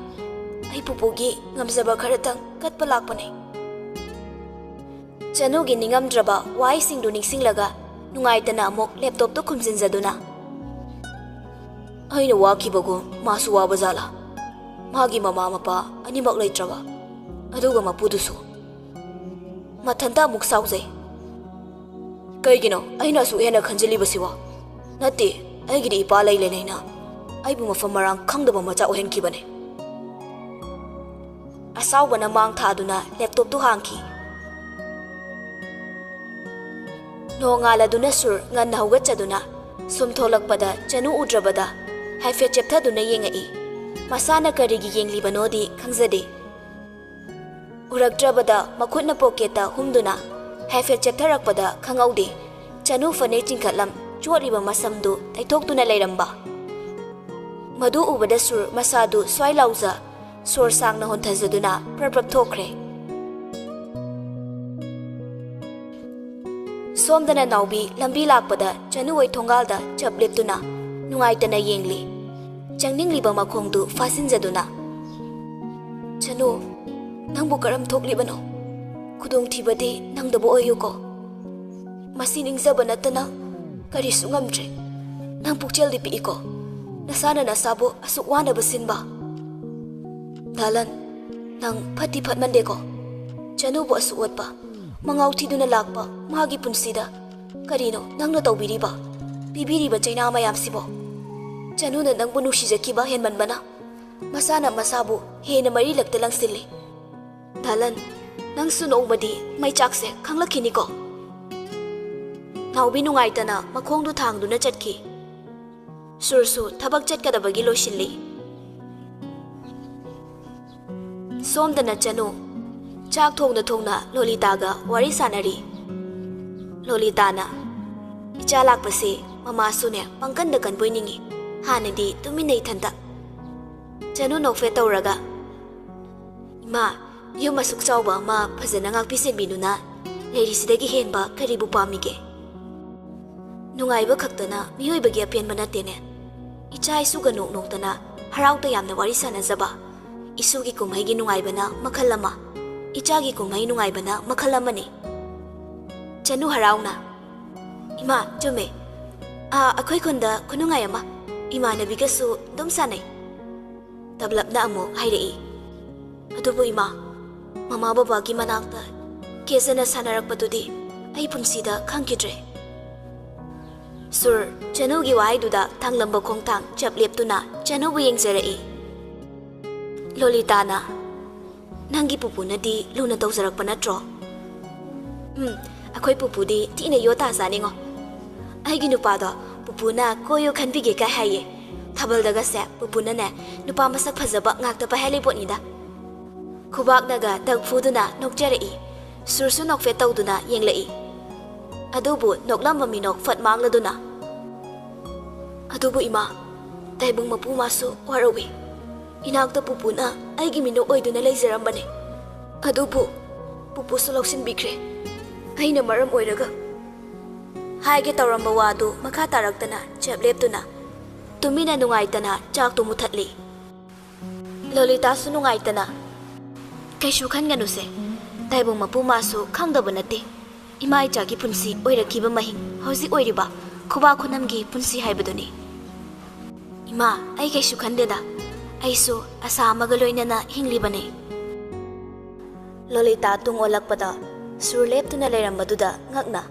ꯑꯩ ꯄꯨꯄꯨꯒꯤ ꯉꯝꯖꯕ ꯈꯔꯇꯪ ꯀꯠꯄ ꯂꯥꯛꯄꯅꯦ꯫" ꯆꯅꯨꯒꯤ ꯅꯤꯡꯉꯝꯗ꯭ꯔꯕ ꯋꯥꯍꯩꯁꯤꯡꯗꯨ ꯅꯤꯡꯁꯤꯡꯂꯒ ꯅꯨꯡꯉꯥꯏꯇꯅ ꯑꯃꯨꯛ ꯂꯦꯞꯇꯣꯞꯇꯨ ꯈꯨꯝꯖꯤꯟꯖꯗꯨꯅ, "ꯑꯩꯅ ꯋꯥꯈꯤꯕꯒꯨꯝ ꯃꯥꯁꯨ ꯋꯥꯕ ꯖꯥꯠꯂꯥ? ꯃꯥꯒꯤ ꯃꯃꯥ ꯃꯄꯥ ꯑꯅꯤꯃꯛ ꯂꯩꯇ꯭ꯔꯕ, ꯑꯗꯨꯒ ꯃꯄꯨꯗꯨꯁꯨ꯫" ꯃꯊꯟꯇ ꯑꯃꯨꯛ ꯁꯥꯎꯖꯩ꯫ "ꯀꯩꯒꯤꯅꯣ ꯑꯩꯅ ꯑꯁꯨꯛ ꯍꯦꯟꯅ ꯈꯟꯖꯤꯜꯂꯤꯕꯁꯤꯕꯣ? ꯅꯠꯇꯦ, ꯑꯩꯒꯤꯗꯤ ꯏꯄꯥ ꯂꯩ ꯂꯩꯅ ꯑꯩꯕꯨ ꯃꯐꯝ ꯃꯔꯥꯡ ꯈꯪꯗꯕ ꯃꯆꯥ ꯑꯣꯏꯍꯟꯈꯤꯕꯅꯦ꯫" ꯑꯁꯥꯎꯕꯅ ꯃꯥꯡ ꯊꯥꯗꯨꯅ ꯂꯦꯞꯇꯣꯞꯇꯨ ꯍꯥꯡꯈꯤ꯫ ꯅꯣꯡꯉꯥꯜꯂꯗꯨꯅ ꯁꯨꯔ ꯉꯟꯅ ꯍꯧꯒꯠꯆꯗꯨꯅ ꯁꯨꯝ ꯊꯣꯛꯂꯛꯄꯗ ꯆꯅꯨ ꯎꯗ꯭ꯔꯕꯗ ꯍꯥꯏꯐꯦꯠ ꯆꯦꯞꯊꯗꯨꯅ ꯌꯦꯡꯉꯛꯏ꯫ ꯃꯁꯥꯅ ꯀꯔꯤꯒꯤ ꯌꯦꯡꯂꯤꯕꯅꯣꯗꯤ ꯈꯪꯖꯗꯦ꯫ ꯎꯔꯛꯇ꯭ꯔꯕꯗ ꯃꯈꯨꯠꯅ ꯄꯣꯀꯦꯠꯇ ꯍꯨꯝꯗꯨꯅ ꯍꯥꯏꯐꯦꯠ ꯆꯦꯞꯊꯔꯛꯄꯗ ꯈꯪꯍꯧꯗꯦ꯫ ꯆꯅꯨ ꯐꯅꯦꯛ ꯆꯤꯡꯈꯠꯂꯝ ꯆꯣꯠꯂꯤꯕ ꯃꯁꯝꯗꯨ ꯇꯩꯊꯣꯛꯇꯨꯅ ꯂꯩꯔꯝꯕ꯫ ꯃꯗꯨ ꯎꯕꯗ ꯁꯨꯔ ꯃꯁꯥꯗꯨ ꯁ꯭ꯋꯥꯏ ꯂꯥꯎꯖ ꯁꯣꯔ ꯁꯥꯡꯅ ꯍꯣꯟꯊꯖꯗꯨꯅ ꯄ꯭ꯔꯞ ꯄ꯭ꯔꯞ ꯊꯣꯛꯈ꯭ꯔꯦ꯫ ꯁꯣꯝꯗꯅ ꯅꯥꯎꯕꯤ ꯂꯝꯕꯤ ꯂꯥꯛꯄꯗ ꯆꯅꯨ ꯍꯣꯏ ꯊꯣꯡꯒꯥꯜꯗ ꯆꯞ ꯂꯦꯞꯇꯨꯅ ꯅꯨꯡꯉꯥꯏꯇꯅ ꯌꯦꯡꯂꯤ꯫ ꯆꯪꯅꯤꯡꯂꯤꯕ ꯃꯈꯣꯡꯗꯨ ꯐꯥꯖꯤꯟꯖꯗꯨꯅ, "ꯆꯅꯨ, ꯅꯪꯕꯨ ꯀꯔꯝ ꯊꯣꯛꯂꯤꯕꯅꯣ? ꯈꯨꯗꯣꯡꯊꯤꯕꯗꯤ ꯅꯪꯗꯕ ꯑꯣꯏꯌꯨꯀꯣ꯫ ꯃꯁꯤ ꯅꯤꯡꯖꯕ ꯅꯠꯇꯅ ꯀꯔꯤꯁꯨ ꯉꯝꯗ꯭ꯔꯦ꯫ ꯅꯪ ꯄꯨꯛꯆꯦꯜꯗꯤ ꯄꯤꯛꯏꯀꯣ, ꯅꯁꯥꯅ ꯅꯁꯥꯕꯨ ꯑꯁꯨꯛ ꯋꯥꯅꯕ ꯁꯤꯟꯕ꯫ ꯗꯥꯂꯟ, ꯅꯪ ꯐꯠꯇꯤ ꯐꯠꯃꯟꯗꯦꯀꯣ꯫ ꯆꯅꯨꯕꯨ ꯑꯁꯨꯛ ꯑꯣꯠꯄ, ꯃꯉꯥꯎ ꯊꯤꯗꯨꯅ ꯂꯥꯛꯄ ꯃꯥꯒꯤ ꯄꯨꯟꯁꯤꯗ ꯀꯔꯤꯅꯣ ꯅꯪꯅ ꯇꯧꯕꯤꯔꯤꯕ, ꯄꯤꯕꯤꯔꯤꯕ ꯆꯩꯅꯥ ꯃꯌꯥꯝꯁꯤꯕꯣ? ꯆꯅꯨꯅ ꯅꯪꯕꯨ ꯅꯨꯡꯁꯤꯖꯈꯤꯕ ꯍꯦꯟꯃꯟꯕꯅ ꯃꯁꯥꯅ ꯃꯁꯥꯕꯨ ꯍꯦꯟꯅ ꯃꯔꯤꯂꯛꯇ ꯂꯪꯁꯤꯜꯂꯤ꯫ ꯗꯥꯂꯟ, ꯅꯪꯁꯨ ꯅꯣꯡꯃꯗꯤ ꯃꯩꯆꯥꯛꯁꯦ ꯈꯪꯂꯛꯈꯤꯅꯤꯀꯣ꯫" ꯅꯥꯎꯕꯤ ꯅꯨꯡꯉꯥꯏꯇꯅ ꯃꯈꯣꯡꯗꯨ ꯊꯥꯡꯗꯨꯅ ꯆꯠꯈꯤ꯫ ꯁꯨꯔꯁꯨ ꯊꯕꯛ ꯆꯠꯀꯗꯕꯒꯤ ꯂꯣꯏꯁꯤꯜꯂꯤ꯫ ꯁꯣꯝꯗꯅ ꯆꯅꯨ ꯆꯥꯛ ꯊꯣꯡꯅ ꯊꯣꯡꯅ ꯂꯣꯂꯤꯇꯥꯒ ꯋꯥꯔꯤ ꯁꯥꯟꯅꯔꯤ꯫ ꯂꯣꯂꯤꯇꯥꯅ, "ꯏꯆꯥ ꯂꯥꯛꯄꯁꯦ ꯃꯃꯥꯁꯨꯅꯦ ꯄꯪꯀꯟꯗ ꯀꯟꯕꯣꯏ ꯅꯤꯡꯉꯤ꯫ ꯍꯥꯟꯅꯗꯤ ꯇꯨꯃꯤꯟꯅ ꯏꯊꯟꯇ꯫" ꯆꯅꯨ ꯅꯣꯛꯐꯦꯠ ꯇꯧꯔꯒ, "ꯏꯃꯥ, ꯌꯨꯝ ꯑꯁꯨꯛ ꯆꯥꯎꯕ ꯑꯃ ꯐꯖꯅ ꯉꯥꯛꯄꯤ ꯁꯦꯟꯕꯤꯗꯨꯅ ꯂꯩꯔꯤꯁꯤꯗꯒꯤ ꯍꯦꯟꯕ ꯀꯔꯤꯕꯨ ꯄꯥꯝꯃꯤꯒꯦ? ꯅꯨꯡꯉꯥꯏꯕ ꯈꯛꯇꯅ ꯃꯤꯑꯣꯏꯕꯒꯤ ꯑꯄꯦꯟꯕ ꯅꯠꯇꯦꯅꯦ꯫ ꯏꯆꯥ ꯏꯁꯨꯒ ꯅꯣꯛ ꯅꯣꯛꯇꯅ ꯍꯔꯥꯎ ꯇꯌꯥꯝꯅ ꯋꯥꯔꯤ ꯁꯥꯟꯅꯖꯕ꯫ ꯏꯁꯨꯒꯤ ꯀꯨꯝꯍꯩꯒꯤ ꯅꯨꯡꯉꯥꯏꯕꯅ ꯃꯈꯜ ꯑꯃ, ꯏꯆꯥꯒꯤ ꯀꯨꯝꯍꯩ ꯅꯨꯡꯉꯥꯏꯕꯅ ꯃꯈꯜ ꯑꯃꯅꯤ꯫ ꯆꯅꯨ ꯍꯔꯥꯎꯅ, "ꯏꯃꯥ, ꯆꯨꯝꯃꯦ꯫ ꯑꯥ, ꯑꯩꯈꯣꯏ ꯈꯨꯟꯗ ꯈꯨꯅꯨꯡꯉꯥꯏ ꯑꯃ꯫ ꯏꯃꯥꯟꯅꯕꯤꯒꯁꯨ ꯑꯗꯨꯝ ꯁꯥꯟꯅꯩ꯫" ꯇꯞꯂꯞꯅ ꯑꯃꯨꯛ ꯍꯥꯏꯔꯛꯏ꯫ "ꯑꯗꯨꯕꯨ ꯏꯃꯥ, ꯃꯃꯥ ꯕꯕꯥꯒꯤ ꯃꯅꯥꯛꯇ ꯀꯦꯖꯅ ꯁꯥꯟꯅꯔꯛꯄꯗꯨꯗꯤ ꯑꯩ ꯄꯨꯟꯁꯤꯗ ꯈꯪꯈꯤꯗ꯭ꯔꯦ꯫" ꯁꯨꯔ, ꯆꯅꯨꯒꯤ ꯋꯥꯍꯩꯗꯨꯗ ꯊꯥꯡꯂꯝꯕ ꯈꯣꯡꯊꯥꯡ ꯆꯞ ꯂꯦꯞꯇꯨꯅ ꯆꯅꯨꯕꯨ ꯌꯦꯡꯖꯔꯛꯏ꯫ ꯂꯣꯂꯤꯇꯥꯅ, "ꯅꯪꯒꯤ ꯄꯨꯄꯨꯅꯗꯤ ꯂꯨꯅ ꯇꯧꯖꯔꯛꯄ ꯅꯠꯇ꯭ꯔꯣ?" "ꯎꯝ, ꯑꯩꯈꯣꯏ ꯄꯨꯄꯨꯗꯤ ꯊꯤꯅ ꯌꯣ ꯇꯥꯖꯥꯅꯤꯉꯣ꯫ ꯑꯩꯒꯤ ꯅꯨꯄꯥꯗꯣ ꯄꯨꯄꯨꯅ ꯀꯣꯏꯌꯣ ꯈꯟꯕꯤꯒꯦ ꯀꯥꯏ ꯍꯥꯏꯌꯦ꯫ ꯊꯥꯕꯜꯗꯒꯁꯦ ꯄꯨꯄꯨꯅꯅꯦ ꯅꯨꯄꯥ ꯃꯁꯛ ꯐꯖꯕ ꯉꯥꯛꯇ ꯄꯥꯏꯍꯜꯂꯤ ꯄꯣꯠꯅꯤꯗ꯫" ꯈꯨꯕꯥꯛꯅꯒ ꯗꯛ ꯐꯨꯗꯨꯅ ꯅꯣꯛꯆꯔꯛꯏ꯫ ꯁꯨꯔꯁꯨ ꯅꯣꯛꯐꯦꯠ ꯇꯧꯗꯨꯅ ꯌꯦꯡꯂꯛꯏ꯫ ꯑꯗꯨꯕꯨ ꯅꯣꯛꯂꯝꯕ ꯃꯤꯅꯣꯛ ꯐꯠ ꯃꯥꯡꯂꯗꯨꯅ, "ꯑꯗꯨꯕꯨ ꯏꯃꯥ, ꯇꯥꯏꯕꯪ ꯃꯄꯨ ꯃꯥꯁꯨ ꯋꯥꯔꯧꯏ꯫ ꯏꯅꯥꯛꯇ ꯄꯨꯄꯨꯅ ꯑꯩꯒꯤ ꯃꯤꯅꯣꯛ ꯑꯣꯏꯗꯨꯅ ꯂꯩꯖꯔꯝꯕꯅꯦ꯫ ꯑꯗꯨꯕꯨ ꯄꯨꯄꯨꯁꯨ ꯂꯧꯁꯤꯟꯕꯤꯈ꯭ꯔꯦ꯫ ꯑꯩꯅ ꯃꯔꯝ ꯑꯣꯏꯔꯒ꯫" ꯍꯥꯏꯒꯦ ꯇꯧꯔꯝꯕ ꯋꯥꯗꯨ ꯃꯈꯥ ꯇꯥꯔꯛꯇꯅ ꯆꯞ ꯂꯦꯞꯇꯨꯅ ꯇꯨꯃꯤꯟꯅ ꯅꯨꯡꯉꯥꯏꯇꯅ ꯆꯥꯛꯇꯨ ꯃꯨꯊꯠꯂꯤ꯫ ꯂꯣꯂꯤꯇꯥꯁꯨ ꯅꯨꯡꯉꯥꯏꯇꯅ, "ꯀꯩꯁꯨ ꯈꯟꯒꯅꯨꯁꯦ, ꯇꯥꯏꯕꯪ ꯃꯄꯨ ꯃꯥꯁꯨ ꯈꯪꯗꯕ ꯅꯠꯇꯦ꯫ ꯏꯃꯥ ꯏꯆꯥꯒꯤ ꯄꯨꯟꯁꯤ ꯑꯣꯏꯔꯛꯈꯤꯕ ꯃꯍꯤꯡ ꯍꯧꯖꯤꯛ ꯑꯣꯏꯔꯤꯕ ꯈꯨꯕꯥꯛ ꯈꯨꯅꯝꯒꯤ ꯄꯨꯟꯁꯤ ꯍꯥꯏꯕꯗꯨꯅꯤ꯫ ꯏꯃꯥ, ꯑꯩ ꯀꯩꯁꯨ ꯈꯟꯗꯦꯗ꯫ ꯑꯩꯁꯨ ꯑꯁꯥ ꯑꯃꯒ ꯂꯣꯏꯅꯅ ꯍꯤꯡꯂꯤꯕꯅꯦ꯫" ꯂꯣꯂꯤꯇꯥ ꯇꯨꯡ ꯑꯣꯜꯂꯛꯄꯗ ꯁꯨꯔ ꯂꯦꯞꯇꯨꯅ ꯂꯩꯔꯝꯕꯗꯨꯗ ꯉꯛꯅ,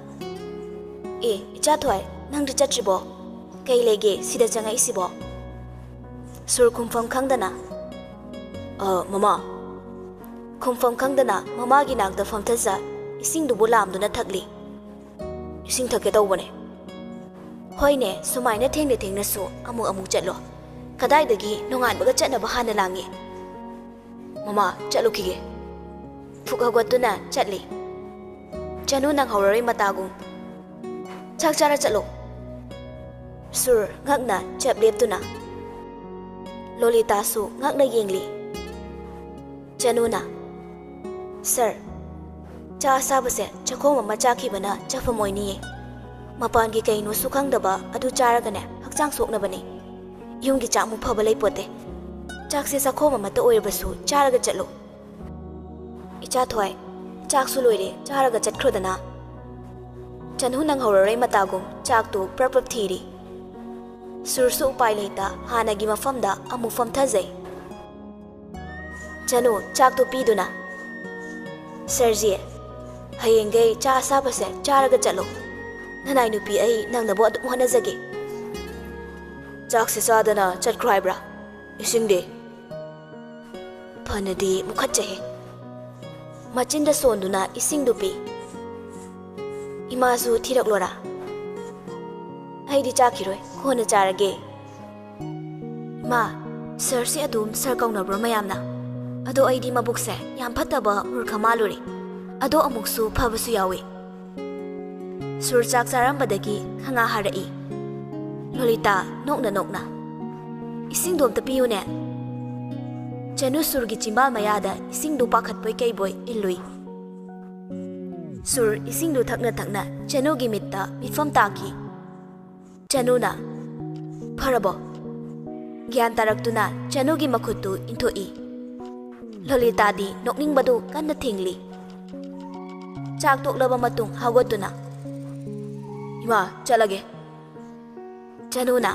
"ꯑꯦ, ꯏꯆꯥ ꯊꯣꯏ, ꯅꯪꯗꯤ ꯆꯠꯇ꯭ꯔꯤꯕꯣ? ꯀꯩ ꯂꯩꯒꯦ ꯁꯤꯗ ꯆꯪꯉꯛꯏꯁꯤꯕꯣ?" ꯁꯨꯔ ꯈꯨꯝꯐꯝ ꯈꯪꯗꯅ, "ꯑ, ꯃꯃꯥ꯫" ꯈꯨꯝꯐꯝ ꯈꯪꯗꯅ ꯃꯃꯥꯒꯤ ꯅꯥꯛꯇ ꯐꯝꯊꯖ ꯏꯁꯤꯡꯗꯨꯕꯨ ꯂꯥꯝꯗꯨꯅ ꯊꯛꯂꯤ꯫ "ꯏꯁꯤꯡ ꯊꯛꯀꯦ ꯇꯧꯕꯅꯦ꯫" "ꯍꯣꯏꯅꯦ, ꯁꯨꯃꯥꯏꯅ ꯊꯦꯡꯅ ꯊꯦꯡꯅꯁꯨ ꯑꯃꯨꯛ ꯑꯃꯨꯛ ꯆꯠꯂꯣ꯫ ꯀꯗꯥꯏꯗꯒꯤ ꯅꯣꯡꯉꯥꯟꯕꯒ ꯆꯠꯅꯕ ꯍꯥꯟꯅ ꯂꯥꯡꯉꯤ?" "ꯃꯃꯥ, ꯆꯠꯂꯨꯈꯤꯒꯦ꯫" ꯐꯨꯛ ꯍꯧꯒꯠꯇꯨꯅ ꯆꯠꯂꯤ꯫ "ꯆꯅꯨ ꯅꯪꯍꯧꯔꯔꯣꯏ ꯃꯇꯥꯒꯨꯝ꯫ ꯆꯥꯛ ꯆꯥꯔ ꯆꯠꯂꯣ꯫" ꯁꯨꯔ ꯉꯛꯅ ꯆꯞ ꯂꯦꯞꯇꯨꯅ꯫ ꯂꯣꯂꯤꯇꯥꯁꯨ ꯉꯛꯅ ꯌꯦꯡꯂꯤ꯫ ꯆꯅꯨꯅ, ꯁꯥꯔ, ꯆꯥ ꯑꯁꯥꯕꯁꯦ ꯆꯥꯛꯈꯣꯝ ꯑꯃ ꯆꯥꯈꯤꯕꯅ ꯆꯐꯝ ꯑꯣꯏꯅꯤꯌꯦ꯫ ꯃꯄꯥꯟꯒꯤ ꯀꯩꯅꯣꯁꯨ ꯈꯪꯗꯕ ꯑꯗꯨ ꯆꯥꯔꯒꯅꯦ ꯍꯛꯆꯥꯡ ꯁꯣꯛꯅꯕꯅꯦ꯫ ꯌꯨꯝꯒꯤ ꯆꯥꯛ ꯃꯨꯛ ꯐꯕ ꯂꯩꯄꯣꯠꯇꯦ꯫ ꯆꯥꯛꯁꯦ ꯆꯥꯛꯈꯣꯝ ꯑꯃꯇ ꯑꯣꯏꯔꯕꯁꯨ ꯆꯥꯔꯒ ꯆꯠꯂꯨ꯫ ꯏꯆꯥ ꯊꯣꯏ, ꯆꯥꯛꯁꯨ ꯂꯣꯏꯔꯦ, ꯆꯥꯔꯒ ꯆꯠꯈ꯭ꯔꯣꯗꯅ꯫ ꯆꯅꯨ ꯅꯪꯍꯧꯔꯔꯣꯏ ꯃꯇꯥꯒꯨꯝ ꯆꯥꯛꯇꯨ ꯄ꯭ꯔꯞ ꯄ꯭ꯔꯞ ꯊꯤꯔꯤ꯫ ꯁꯨꯔꯁꯨ ꯎꯄꯥꯏ ꯂꯩꯇ ꯍꯥꯟꯅꯒꯤ ꯃꯐꯝꯗ ꯑꯃꯨꯛ ꯐꯝꯊꯖꯩ꯫ ꯆꯅꯨ, ꯆꯥꯛꯇꯨ ꯄꯤꯗꯨꯅ꯫ ꯁꯔꯖꯤ, ꯍꯌꯦꯡꯈꯩ ꯆꯥ ꯑꯁꯥꯕꯁꯦ ꯆꯥꯔꯒ ꯆꯠꯂꯣ꯫ ꯅꯅꯥꯏ ꯅꯨꯄꯤ ꯑꯩ ꯅꯪꯅꯕꯨ ꯑꯗꯨꯝ ꯍꯣꯠꯅꯖꯒꯦ꯫ ꯆꯥꯛꯁꯦ ꯆꯥꯗꯅ ꯆꯠꯈ꯭ꯔꯣ ꯍꯥꯏꯕ꯭ꯔꯥ? ꯏꯁꯤꯡꯗꯤ? ꯐꯅꯗꯤ ꯃꯨꯈꯠꯆꯩꯍꯦ꯫ ꯃꯆꯤꯟꯗ ꯁꯣꯟꯗꯨꯅ ꯏꯁꯤꯡꯗꯨ ꯄꯤ꯫ ꯏꯃꯥꯁꯨ ꯊꯤꯔꯛꯂꯣꯔꯥ? ꯑꯩꯗꯤ ꯆꯥꯈꯤꯔꯣꯏ, ꯀꯣꯟꯅ ꯆꯥꯔꯒꯦ꯫ ꯏꯃꯥ, ꯁꯔꯁꯦ ꯑꯗꯨꯝ ꯁꯔ ꯀꯧꯅꯕ꯭ꯔꯣ ꯃꯌꯥꯝꯅ? ꯑꯗꯣ ꯑꯩꯗꯤ ꯃꯕꯨꯛꯁꯦ ꯌꯥꯝ ꯐꯠꯇꯕ ꯃꯨꯔꯈ ꯃꯥꯜꯂꯨꯔꯦ꯫ ꯑꯗꯣ ꯑꯃꯨꯛꯁꯨ ꯐꯕꯁꯨ ꯌꯥꯎꯏ꯫ ꯁꯨꯔ ꯆꯥꯛ ꯆꯥꯔꯝꯕꯗꯒꯤ ꯈꯪꯉꯥ ꯍꯥꯔꯛꯏ꯫ ꯂꯣꯂꯤꯇꯥ ꯅꯣꯛꯅ ꯅꯣꯛꯅ, "ꯏꯁꯤꯡꯗꯣ ꯑꯝꯇ ꯄꯤꯌꯨꯅꯦ꯫" ꯆꯅꯨ ꯁꯨꯔꯒꯤ ꯆꯤꯝꯕꯥꯜ ꯃꯌꯥꯗ ꯏꯁꯤꯡꯗꯨ ꯄꯥꯈꯠꯄꯣꯏ ꯀꯩꯕꯣꯏ ꯏꯜꯂꯨꯏ꯫ ꯁꯨꯔ ꯏꯁꯤꯡꯗꯨ ꯊꯛꯅ ꯊꯛꯅ ꯆꯅꯨꯒꯤ ꯃꯤꯠꯇ ꯃꯤꯠꯐꯝ ꯇꯥꯈꯤ꯫ ꯆꯅꯨꯅ, "ꯐꯔꯕꯣ?" ꯒ꯭ꯌꯥꯟ ꯇꯥꯔꯛꯇꯨꯅ ꯆꯅꯨꯒꯤ ꯃꯈꯨꯠꯇꯨ ꯏꯟꯊꯣꯛꯏ꯫ ꯂꯣꯂꯤꯇꯥꯗꯤ ꯅꯣꯛꯅꯤꯡꯕꯗꯨ ꯀꯟꯅ ꯊꯤꯡꯂꯤ꯫ ꯆꯥꯛ ꯇꯣꯛꯂꯕ ꯃꯇꯨꯡ ꯍꯧꯒꯠꯇꯨꯅ, "ꯏꯃꯥ, ꯆꯠꯂꯒꯦ꯫" ꯆꯅꯨꯅ,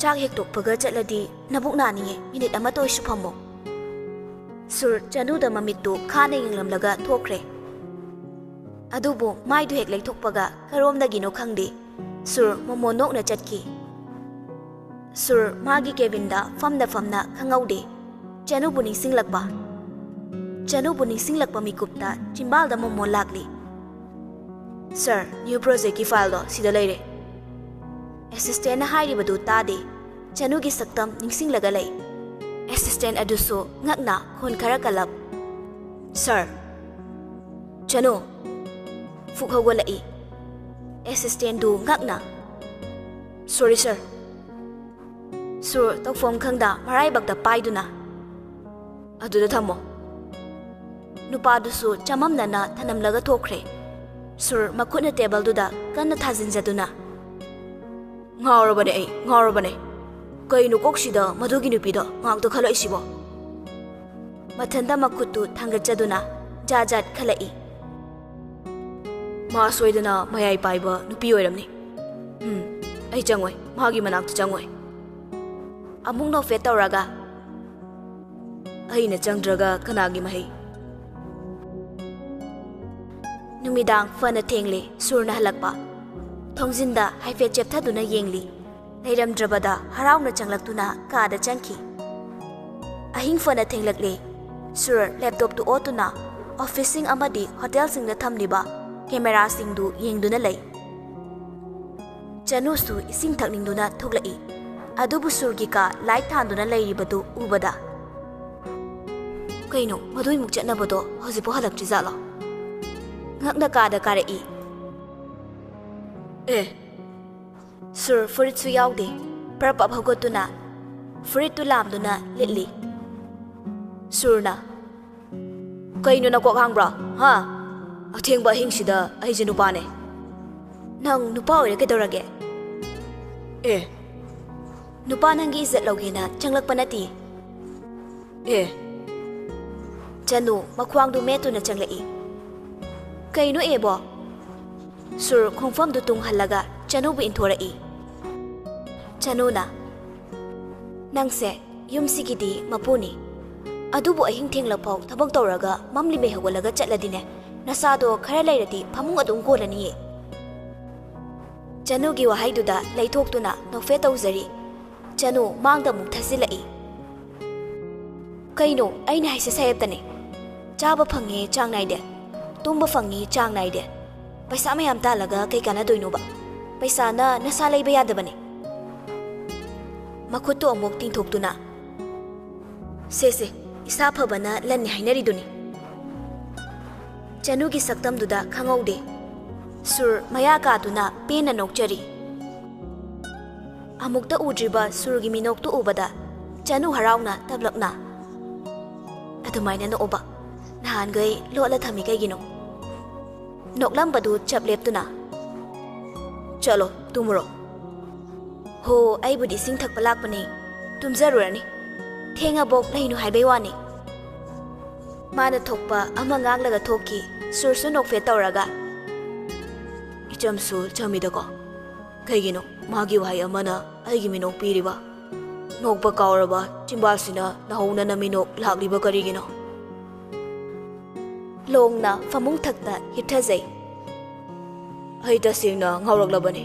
"ꯆꯥꯛ ꯍꯦꯛ ꯇꯣꯛꯄꯒ ꯆꯠꯂꯗꯤ ꯅꯕꯨꯛ ꯅꯥꯅꯤꯌꯦ, ꯃꯤꯅꯤꯠ ꯑꯃꯇ ꯑꯣꯏꯁꯨ ꯐꯝꯃꯣ꯫" ꯁꯨꯔ ꯆꯅꯨꯗ ꯃꯃꯤꯠꯇꯨ ꯈꯥꯅ ꯌꯦꯡꯂꯝꯂꯒ ꯊꯣꯛꯈ꯭ꯔꯦ꯫ ꯑꯗꯨꯕꯨ ꯃꯥꯏꯗꯨ ꯍꯦꯛ ꯂꯩꯊꯣꯛꯄꯒ ꯀꯔꯣꯝꯗꯒꯤꯅꯣ ꯈꯪꯗꯦ, ꯁꯨꯔ ꯃꯣꯃꯣꯟ ꯅꯣꯛꯅ ꯆꯠꯈꯤ꯫ ꯁꯨꯔ ꯃꯥꯒꯤ ꯀꯦꯕꯤꯟꯗ ꯐꯝꯅ ꯐꯝꯅ ꯈꯪꯍꯧꯗꯦ ꯆꯅꯨꯕꯨ ꯅꯤꯡꯁꯤꯡꯂꯛꯄ꯫ ꯆꯅꯨꯕꯨ ꯅꯤꯡꯁꯤꯡꯂꯛꯄ ꯃꯤꯀꯨꯞꯇ ꯆꯤꯝꯕꯥꯜꯗ ꯃꯣꯃꯣꯟ ꯂꯥꯛꯂꯤ꯫ "ꯁꯥꯔ, ꯅ꯭ꯌꯨ ꯄ꯭ꯔꯣꯖꯦꯛꯀꯤ ꯐꯥꯏꯜꯗꯣ ꯁꯤꯗ ꯂꯩꯔꯦ꯫" ꯑꯦꯁꯤꯁꯇꯦꯟꯅ ꯍꯥꯏꯔꯤꯕꯗꯨ ꯇꯥꯗꯦ꯫ ꯆꯅꯨꯒꯤ ꯁꯛꯇꯝ ꯅꯤꯡꯁꯤꯡꯂꯒ ꯂꯩ꯫ ꯑꯦꯁꯤꯁꯇꯦꯟ ꯑꯗꯨꯁꯨ ꯉꯛꯅ ꯈꯣꯟ ꯈꯔ ꯀꯜꯂꯞ, "ꯁꯥꯔ꯫" ꯆꯅꯨ ꯐꯨꯛ ꯍꯧꯒꯠꯂꯛꯏ꯫ ꯑꯦꯁꯤꯁꯇꯦꯟꯗꯨ ꯉꯛꯅ, "ꯁꯣꯔꯤ ꯁꯥꯔ꯫" ꯁꯨꯔ ꯇꯧꯐꯝ ꯈꯪꯗ ꯃꯔꯥꯏꯕꯛꯇ ꯄꯥꯏꯗꯨꯅ, "ꯑꯗꯨꯗ ꯊꯝꯃꯣ꯫" ꯅꯨꯄꯥꯗꯨꯁꯨ ꯆꯃꯝꯅꯅ ꯊꯅꯝꯂꯒ ꯊꯣꯛꯈ꯭ꯔꯦ꯫ ꯁꯨꯔ ꯃꯈꯨꯠꯅ ꯇꯦꯕꯜꯗꯨꯗ ꯀꯟꯅ ꯊꯥꯖꯤꯟꯖꯗꯨꯅ, "ꯉꯥꯎꯔꯕꯅꯦ ꯑꯩ, ꯉꯥꯎꯔꯕꯅꯦ꯫ ꯀꯩꯅꯣ ꯀꯣꯛꯁꯤꯗ ꯃꯗꯨꯒꯤ ꯅꯨꯄꯤꯗꯣ ꯉꯥꯛꯇ ꯈꯜꯂꯛꯏꯁꯤꯕꯣ?" ꯃꯊꯟꯇ ꯃꯈꯨꯠꯇꯨ ꯊꯥꯡꯒꯠꯆꯗꯨꯅ ꯖꯥꯠ ꯖꯥꯠ ꯈꯜꯂꯛꯏ꯫ "ꯃꯥ ꯁꯣꯏꯗꯅ ꯃꯌꯥꯏ ꯄꯥꯏꯕ ꯅꯨꯄꯤ ꯑꯣꯏꯔꯝꯅꯤ꯫ ꯎꯝ, ꯑꯩ ꯆꯪꯉꯣꯏ, ꯃꯥꯒꯤ ꯃꯅꯥꯛꯇ ꯆꯪꯉꯣꯏ꯫" ꯑꯃꯨꯛ ꯅꯣꯛꯐꯦꯠ ꯇꯧꯔꯒ, "ꯑꯩꯅ ꯆꯪꯗ꯭ꯔꯒ ꯀꯅꯥꯒꯤ ꯃꯍꯩ?" ꯅꯨꯃꯤꯗꯥꯡ ꯐꯅ ꯊꯦꯡꯂꯦ ꯁꯨꯔꯅ ꯍꯜꯂꯛꯄ꯫ ꯊꯣꯡꯖꯤꯟꯗ ꯍꯥꯏꯐꯦꯠ ꯆꯦꯞꯊꯗꯨꯅ ꯌꯦꯡꯂꯤ꯫ ꯂꯩꯔꯝꯗ꯭ꯔꯕꯗ ꯍꯔꯥꯎꯅ ꯆꯪꯂꯛꯇꯨꯅ ꯀꯥꯗ ꯆꯪꯈꯤ꯫ ꯑꯍꯤꯡ ꯐꯅ ꯊꯦꯡꯂꯛꯂꯦ꯫ ꯁꯨꯔ ꯂꯦꯞꯇꯣꯞꯇꯨ ꯑꯣꯠꯇꯨꯅ ꯑꯣꯐꯤꯁꯁꯤꯡ ꯑꯃꯗꯤ ꯍꯣꯇꯦꯜꯁꯤꯡꯗ ꯊꯝꯂꯤꯕ ꯀꯦꯃꯦꯔꯥꯁꯤꯡꯗꯨ ꯌꯦꯡꯗꯨꯅ ꯂꯩ꯫ ꯆꯅꯨꯁꯨ ꯏꯁꯤꯡ ꯊꯛꯅꯤꯡꯗꯨꯅ ꯊꯣꯛꯂꯛꯏ꯫ ꯑꯗꯨꯕꯨ ꯁꯨꯔꯒꯤ ꯀꯥ ꯂꯥꯏꯠ ꯊꯥꯟꯗꯨꯅ ꯂꯩꯔꯤꯕꯗꯨ ꯎꯕꯗ, "ꯀꯩꯅꯣ, ꯃꯗꯨꯏꯃꯨꯛ ꯆꯠꯅꯕꯗꯣ ꯍꯧꯖꯤꯛꯐꯥꯎ ꯍꯜꯂꯛꯇ꯭ꯔꯤꯖꯥꯠꯂꯣ?" ꯉꯛꯅ ꯀꯥꯗ ꯀꯥꯔꯛꯏ꯫ ꯑꯦ, ꯁꯨꯔ ꯐꯨꯔꯤꯠꯁꯨ ꯌꯥꯎꯗꯦ꯫ ꯄ꯭ꯔꯞ ꯄꯞ ꯍꯧꯒꯠꯇꯨꯅ ꯐꯨꯔꯤꯠꯇꯨ ꯂꯥꯝꯗꯨꯅ ꯂꯤꯠꯂꯤ꯫ ꯁꯨꯔꯅ, "ꯀꯩꯅꯣ ꯅꯀꯣꯛ ꯍꯥꯡꯕ꯭ꯔꯣ? ꯍꯥ? ꯑꯊꯦꯡꯕ ꯑꯍꯤꯡꯁꯤꯗ ꯑꯩꯁꯦ ꯅꯨꯄꯥꯅꯦ꯫" "ꯅꯪ ꯅꯨꯄꯥ ꯑꯣꯏꯔ ꯀꯩꯗꯧꯔꯒꯦ?" "ꯑꯦ, ꯅꯨꯄꯥ ꯅꯪꯒꯤ ꯏꯖꯠ ꯂꯧꯒꯦꯅ ꯆꯪꯂꯛꯄ ꯅꯠꯇꯦ꯫" "ꯑꯦ꯫" ꯆꯅꯨ ꯃꯈ꯭ꯋꯥꯡꯗꯨ ꯃꯦꯠꯇꯨꯅ ꯆꯪꯂꯛꯏ꯫ "ꯀꯩꯅꯣ ꯑꯦꯕꯣ?" ꯁꯨꯔ ꯈꯣꯡꯐꯝꯗꯨ ꯇꯨꯡꯍꯜꯂꯒ ꯆꯅꯨꯕꯨ ꯏꯟꯊꯣꯔꯛꯏ꯫ ꯆꯅꯨꯅ, "ꯅꯪꯁꯦ ꯌꯨꯝꯁꯤꯒꯤꯗꯤ ꯃꯄꯨꯅꯤ꯫ ꯑꯗꯨꯕꯨ ꯑꯍꯤꯡ ꯊꯦꯡꯂꯐꯥꯎ ꯊꯕꯛ ꯇꯧꯔꯒ ꯃꯝꯂꯤꯃꯩ ꯍꯧꯒꯠꯂꯒ ꯆꯠꯂꯗꯤꯅꯦ, ꯅꯁꯥꯗꯣ ꯈꯔ ꯂꯩꯔꯗꯤ ꯐꯃꯨꯡ ꯑꯗꯨꯝ ꯀꯣꯜꯂꯅꯤꯌꯦ꯫" ꯆꯅꯨꯒꯤ ꯋꯥꯍꯩꯗꯨꯗ ꯂꯩꯊꯣꯛꯇꯨꯅ ꯅꯣꯛꯐꯦꯠ ꯇꯧꯖꯔꯤ꯫ ꯆꯅꯨ ꯃꯥꯡꯗ ꯑꯃꯨꯛ ꯊꯥꯖꯤꯜꯂꯛꯏ꯫ "ꯀꯩꯅꯣ, ꯑꯩꯅ ꯍꯥꯏꯁꯦ ꯁꯥꯍꯦꯕꯇꯅꯦ꯫ ꯆꯥꯕ ꯐꯪꯉꯦ ꯆꯥꯡ ꯅꯥꯏꯗꯦ, ꯇꯨꯝꯕ ꯐꯪꯉꯦ ꯆꯥꯡ ꯅꯥꯏꯗꯦ꯫ ꯄꯩꯁꯥ ꯃꯌꯥꯝ ꯇꯥꯜꯂꯒ ꯀꯩ ꯀꯥꯟꯅꯗꯣꯏꯅꯣꯕ? ꯄꯩꯁꯥꯅ ꯅꯁꯥ ꯂꯩꯕ ꯌꯥꯗꯕꯅꯦ꯫" ꯃꯈꯨꯠꯇꯨ ꯑꯃꯨꯛ ꯇꯤꯡꯊꯣꯛꯇꯨꯅ, "ꯁꯦ ꯁꯦ, ꯏꯁꯥ ꯐꯕꯅ ꯂꯟꯅꯤ ꯍꯥꯏꯅꯔꯤꯗꯨꯅꯤ꯫" ꯆꯅꯨꯒꯤ ꯁꯛꯇꯝꯗꯨꯗ ꯈꯪꯍꯧꯗꯦ꯫ ꯁꯨꯔ ꯃꯌꯥ ꯀꯥꯗꯨꯅ ꯄꯦꯟꯅ ꯅꯣꯛꯆꯔꯤ꯫ ꯑꯃꯨꯛꯇ ꯎꯗ꯭ꯔꯤꯕ ꯁꯨꯔꯒꯤ ꯃꯤꯅꯣꯛꯇꯨ ꯎꯕꯗ ꯆꯅꯨ ꯍꯔꯥꯎꯅ ꯇꯞꯂꯞꯅ, "ꯑꯗꯨꯃꯥꯏꯅ ꯅꯣꯛꯑꯣꯕ, ꯅꯍꯥꯟꯈꯩ ꯂꯣꯠꯂ ꯊꯝꯃꯤ ꯀꯩꯒꯤꯅꯣ? ꯅꯣꯛꯂꯝꯕꯗꯨ ꯆꯞ ꯂꯦꯞꯇꯨꯅ, "ꯆꯠꯂꯣ, ꯇꯨꯝꯃꯨꯔꯣ꯫" "ꯍꯣ, ꯑꯩꯕꯨꯗꯤ ꯏꯁꯤꯡ ꯊꯛꯄ ꯂꯥꯛꯄꯅꯤ, ꯇꯨꯝꯖꯔꯨꯔꯅꯤ꯫ ꯊꯦꯡꯉꯕꯣꯛ ꯂꯩꯅꯨ ꯍꯥꯏꯕꯩ ꯋꯥꯅꯤ꯫" ꯃꯥꯅ ꯊꯣꯛꯄ ꯑꯃ ꯉꯥꯡꯂꯒ ꯊꯣꯛꯈꯤ꯫ ꯁꯨꯔꯁꯨ ꯅꯣꯛꯐꯦꯠ ꯇꯧꯔꯒ, "ꯏꯆꯝꯁꯨ ꯆꯝꯃꯤꯗꯀꯣ꯫ ꯀꯩꯒꯤꯅꯣ ꯃꯥꯒꯤ ꯋꯥꯍꯩ ꯑꯃꯅ ꯑꯩꯒꯤ ꯃꯤꯅꯣꯛ ꯄꯤꯔꯤꯕ? ꯅꯣꯛꯄ ꯀꯥꯎꯔꯕ ꯆꯤꯝꯕꯥꯜꯁꯤꯅ ꯅꯍꯧꯅꯅ ꯃꯤꯅꯣꯛ ꯂꯥꯛꯂꯤꯕ ꯀꯔꯤꯒꯤꯅꯣ?" ꯂꯣꯡꯅ ꯐꯃꯨꯡ ꯊꯛꯇ ꯍꯤꯞꯊꯖꯩ꯫ "ꯑꯩ ꯇꯁꯦꯡꯅ ꯉꯥꯎꯔꯛꯂꯕꯅꯤ꯫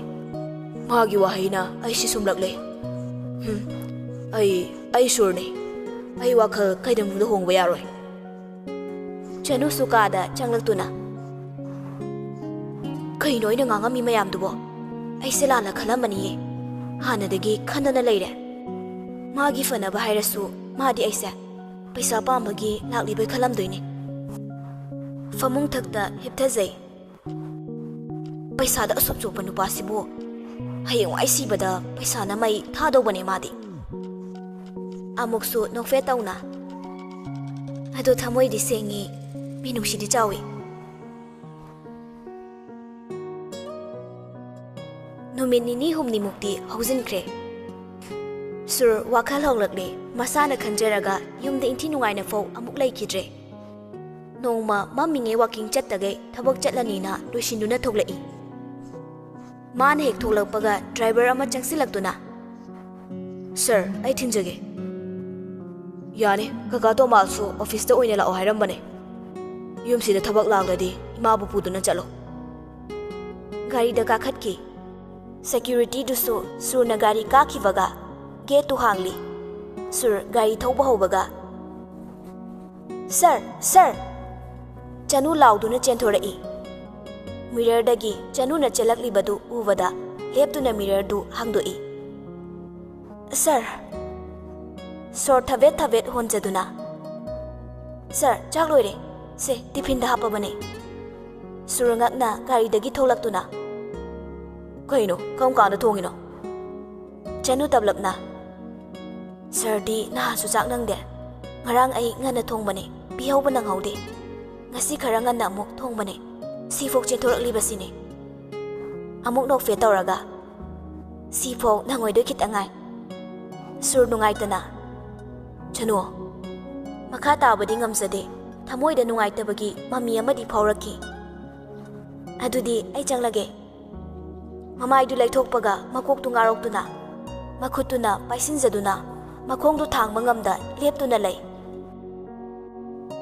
ꯃꯥꯒꯤ ꯋꯥꯍꯩꯅ ꯑꯩ ꯁꯤꯁꯨꯝꯂꯛꯂꯦ꯫ ꯍꯨꯝ, ꯑꯩ, ꯑꯩ ꯁꯨꯔꯅꯤ꯫ ꯑꯩ ꯋꯥꯈꯜ ꯀꯩꯗꯧꯅꯨꯡꯗ ꯍꯣꯡꯕ ꯌꯥꯔꯣꯏ꯫" ꯆꯅꯨꯁꯨ ꯀꯥꯗ ꯆꯪꯂꯛꯇꯨꯅ, "ꯀꯩꯅꯣ ꯑꯩꯅ ꯉꯥꯡꯉꯝꯃꯤ ꯃꯌꯥꯝꯗꯨꯕꯣ? ꯑꯩꯁꯦ ꯂꯥꯟꯅ ꯈꯜꯂꯝꯃꯅꯤꯌꯦ꯫ ꯍꯥꯟꯅꯗꯒꯤ ꯈꯟꯗꯅ ꯂꯩꯔꯦ꯫ ꯃꯥꯒꯤ ꯐꯅꯕ ꯍꯥꯏꯔꯁꯨ ꯃꯥꯗꯤ ꯑꯩꯁꯦ ꯄꯩꯁꯥ ꯄꯥꯝꯕꯒꯤ ꯂꯥꯛꯂꯤꯕꯩ ꯈꯜꯂꯝꯗꯣꯏꯅꯤ꯫" ꯐꯃꯨꯡ ꯊꯛꯇ ꯍꯤꯞꯊꯖꯩ꯫ "ꯄꯩꯁꯥꯗ ꯑꯁꯨꯛ ꯆꯣꯞꯄ ꯅꯨꯄꯥꯁꯤꯕꯨ ꯍꯌꯦꯡꯋꯥꯏ ꯁꯤꯕꯗ ꯄꯩꯁꯥꯅ ꯃꯩ ꯊꯥꯗꯧꯕꯅꯦ ꯃꯥꯗꯤ꯫" ꯑꯃꯨꯛꯁꯨ ꯅꯣꯛꯐꯦꯠ ꯇꯧꯅ, "ꯑꯗꯣ ꯊꯃꯣꯏꯗꯤ ꯁꯦꯡꯉꯤ, ꯃꯤꯅꯨꯡꯁꯤꯗꯤ ꯆꯥꯎꯏ꯫" ꯅꯨꯃꯤꯠ ꯅꯤꯅꯤ ꯍꯨꯝꯅꯤꯃꯨꯛꯇꯤ ꯍꯧꯖꯤꯟꯈ꯭ꯔꯦ꯫ ꯁꯨꯔ ꯋꯥꯈꯜ ꯍꯧꯔꯛꯂꯦ꯫ ꯃꯁꯥꯅ ꯈꯟꯖꯔꯒ ꯌꯨꯝꯗ ꯏꯟꯊꯤ ꯅꯨꯡꯉꯥꯏꯅ ꯐꯥꯎ ꯑꯃꯨꯛ ꯂꯩꯈꯤꯗ꯭ꯔꯦ꯫ ꯅꯣꯡꯃ ꯃꯝꯃꯤꯉꯩ ꯋꯥꯀꯤꯡ ꯆꯠꯇꯒꯩ ꯊꯕꯛ ꯆꯠꯂꯅꯤꯅ ꯂꯣꯏꯁꯤꯟꯗꯨꯅ ꯊꯣꯛꯂꯛꯏ꯫ ꯃꯥꯅ ꯍꯦꯛ ꯊꯣꯛꯂꯛꯄꯒ ꯗ꯭ꯔꯥꯏꯚꯔ ꯑꯃ ꯆꯪꯁꯤꯜꯂꯛꯇꯨꯅ, "ꯁꯔ, ꯑꯩ ꯊꯤꯟꯖꯒꯦ꯫" "ꯌꯥꯅꯤ, ꯀꯀꯥ ꯇꯣꯃꯥꯁꯁꯨ ꯑꯣꯐꯤꯁꯇ ꯑꯣꯏꯅ ꯂꯥꯛꯑꯣ ꯍꯥꯏꯔꯝꯕꯅꯦ꯫ ꯌꯨꯝꯁꯤꯗ ꯊꯕꯛ ꯂꯥꯛꯂꯗꯤ ꯏꯃꯥꯕꯨ ꯄꯨꯗꯨꯅ ꯆꯠꯂꯣ꯫" ꯒꯥꯔꯤꯗ ꯀꯥꯈꯠꯈꯤ꯫ ꯁꯦꯀ꯭ꯌꯨꯔꯤꯇꯤꯗꯨꯁꯨ ꯁꯨꯔꯅ ꯒꯥꯔꯤ ꯀꯥꯈꯤꯕꯒ ꯒꯦꯠꯇꯨ ꯍꯥꯡꯂꯤ꯫ ꯁꯨꯔ ꯒꯥꯔꯤ ꯊꯧꯕ ꯍꯧꯕꯒ, "ꯁꯔ, ꯁꯔ!" ꯆꯅꯨ ꯂꯥꯎꯗꯨꯅ ꯆꯦꯟꯊꯣꯔꯛꯏ꯫ ꯃꯤꯔꯔꯗꯒꯤ ꯆꯅꯨꯅ ꯆꯦꯜꯂꯛꯂꯤꯕꯗꯨ ꯎꯕꯗ ꯂꯦꯞꯇꯨꯅ ꯃꯤꯔꯔꯗꯨ ꯍꯥꯡꯗꯣꯛꯏ꯫ "ꯁꯔ!" ꯁꯣꯔ ꯊꯕꯦꯠ ꯊꯕꯦꯠ ꯍꯣꯟꯖꯗꯨꯅ, "ꯁꯔ, ꯆꯥꯛ ꯂꯣꯏꯔꯦ꯫ ꯁꯦ, ꯇꯤꯐꯤꯟꯗ ꯍꯥꯞꯄꯕꯅꯦ꯫" ꯁꯨꯔꯉꯛꯅ ꯒꯥꯔꯤꯗꯒꯤ ꯊꯣꯛꯂꯛꯇꯨꯅ, "ꯀꯩꯅꯣ, ꯀꯔꯝ ꯀꯥꯟꯗ ꯊꯣꯡꯉꯤꯅꯣ?" ꯆꯅꯨ ꯇꯞꯂꯞꯅ, "ꯁꯔꯗꯤ ꯅꯍꯥꯁꯨ ꯆꯥꯛ ꯅꯪꯗꯦ꯫ ꯉꯔꯥꯡ ꯑꯩ ꯉꯟꯅ ꯊꯣꯡꯕꯅꯦ꯫ ꯄꯤꯍꯧꯕ ꯅꯪꯍꯧꯗꯦ꯫ ꯉꯁꯤ ꯈꯔ ꯉꯟꯅ ꯑꯃꯨꯛ ꯊꯣꯡꯕꯅꯦ꯫ ꯁꯤꯐꯥꯎ ꯆꯦꯟꯊꯣꯔꯛꯂꯤꯕꯁꯤꯅꯦ꯫ ꯑꯃꯨꯛ ꯅꯣꯛꯐꯦꯠ ꯇꯧꯔꯒ, "ꯁꯤꯐꯥꯎ ꯅꯪꯉꯣꯏꯗꯣꯏ ꯈꯤꯇ ꯉꯥꯏ"꯫ ꯁꯨꯔ ꯅꯨꯡꯉꯥꯏꯇꯅ, "ꯆꯅꯨ, ꯃꯈꯥ ꯇꯥꯕꯗꯤ ꯉꯝꯖꯗꯦ꯫ ꯊꯃꯣꯏꯗ ꯅꯨꯡꯉꯥꯏꯇꯕꯒꯤ ꯃꯃꯤ ꯑꯃꯗꯤ ꯐꯥꯎꯔꯛꯈꯤ꯫ ꯑꯗꯨꯗꯤ ꯑꯩ ꯆꯪꯂꯒꯦ"꯫ ꯃꯃꯥꯏꯗꯨ ꯂꯩꯊꯣꯛꯄꯒ ꯃꯀꯣꯛꯇꯨ ꯉꯥꯔꯣꯛꯇꯨꯅ, ꯃꯈꯨꯠꯇꯨꯅ ꯄꯥꯏꯁꯤꯟꯖꯗꯨꯅ, ꯃꯈꯣꯡꯗꯨ ꯊꯥꯡꯕ ꯉꯝꯗ ꯂꯦꯞꯇꯨꯅ ꯂꯩ꯫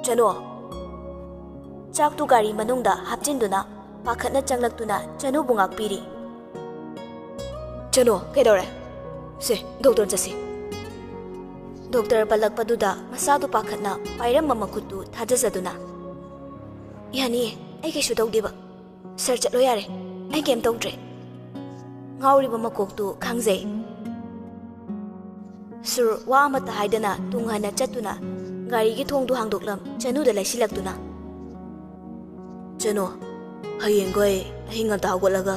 "ꯆꯅꯨ!" ꯆꯥꯛꯇꯨ ꯒꯥꯔꯤ ꯃꯅꯨꯡꯗ ꯍꯥꯞꯆꯤꯟꯗꯨꯅ ꯄꯥꯈꯠꯅ ꯆꯪꯂꯛꯇꯨꯅ ꯆꯅꯨꯕꯨ ꯉꯥꯛꯄꯤꯔꯤ꯫ "ꯆꯅꯨ, ꯀꯩꯗꯧꯔꯦ? ꯁꯦ, ꯗꯣꯛꯇꯔ ꯆꯠꯁꯤ"꯫ ꯗꯣꯛꯇꯔ ꯄꯜꯂꯛꯄꯗꯨꯗ ꯃꯁꯥꯗꯨ ꯄꯥꯈꯠꯅ ꯄꯥꯏꯔꯝꯕ ꯃꯈꯨꯠꯇꯨ ꯊꯥꯗꯖꯗꯨꯅ, "ꯌꯥꯅꯤꯌꯦ, ꯑꯩ ꯀꯩꯁꯨ ꯇꯧꯗꯦꯕ꯫ ꯁꯥꯔ, ꯆꯠꯂꯣ ꯌꯥꯔꯦ, ꯑꯩ ꯀꯩꯝ ꯇꯧꯗ꯭ꯔꯦ"꯫ ꯉꯥꯎꯔꯤꯕ ꯃꯀꯣꯛꯇꯨ ꯈꯪꯖꯩ꯫ ꯁꯨꯔ ꯋꯥ ꯑꯃꯠꯇ ꯍꯥꯏꯗꯅ ꯇꯨꯡ ꯍꯟꯅ ꯆꯠꯇꯨꯅ ꯒꯥꯔꯤꯒꯤ ꯊꯣꯡꯗꯨ ꯍꯥꯡꯗꯣꯛꯂꯝ ꯆꯅꯨꯗ ꯂꯩꯁꯤꯜꯂꯛꯇꯨꯅ, "ꯆꯅꯨ, ꯍꯌꯦꯡꯈꯣꯏ ꯑꯍꯤꯡ ꯉꯟꯇꯥ ꯍꯧꯒꯠꯂꯒ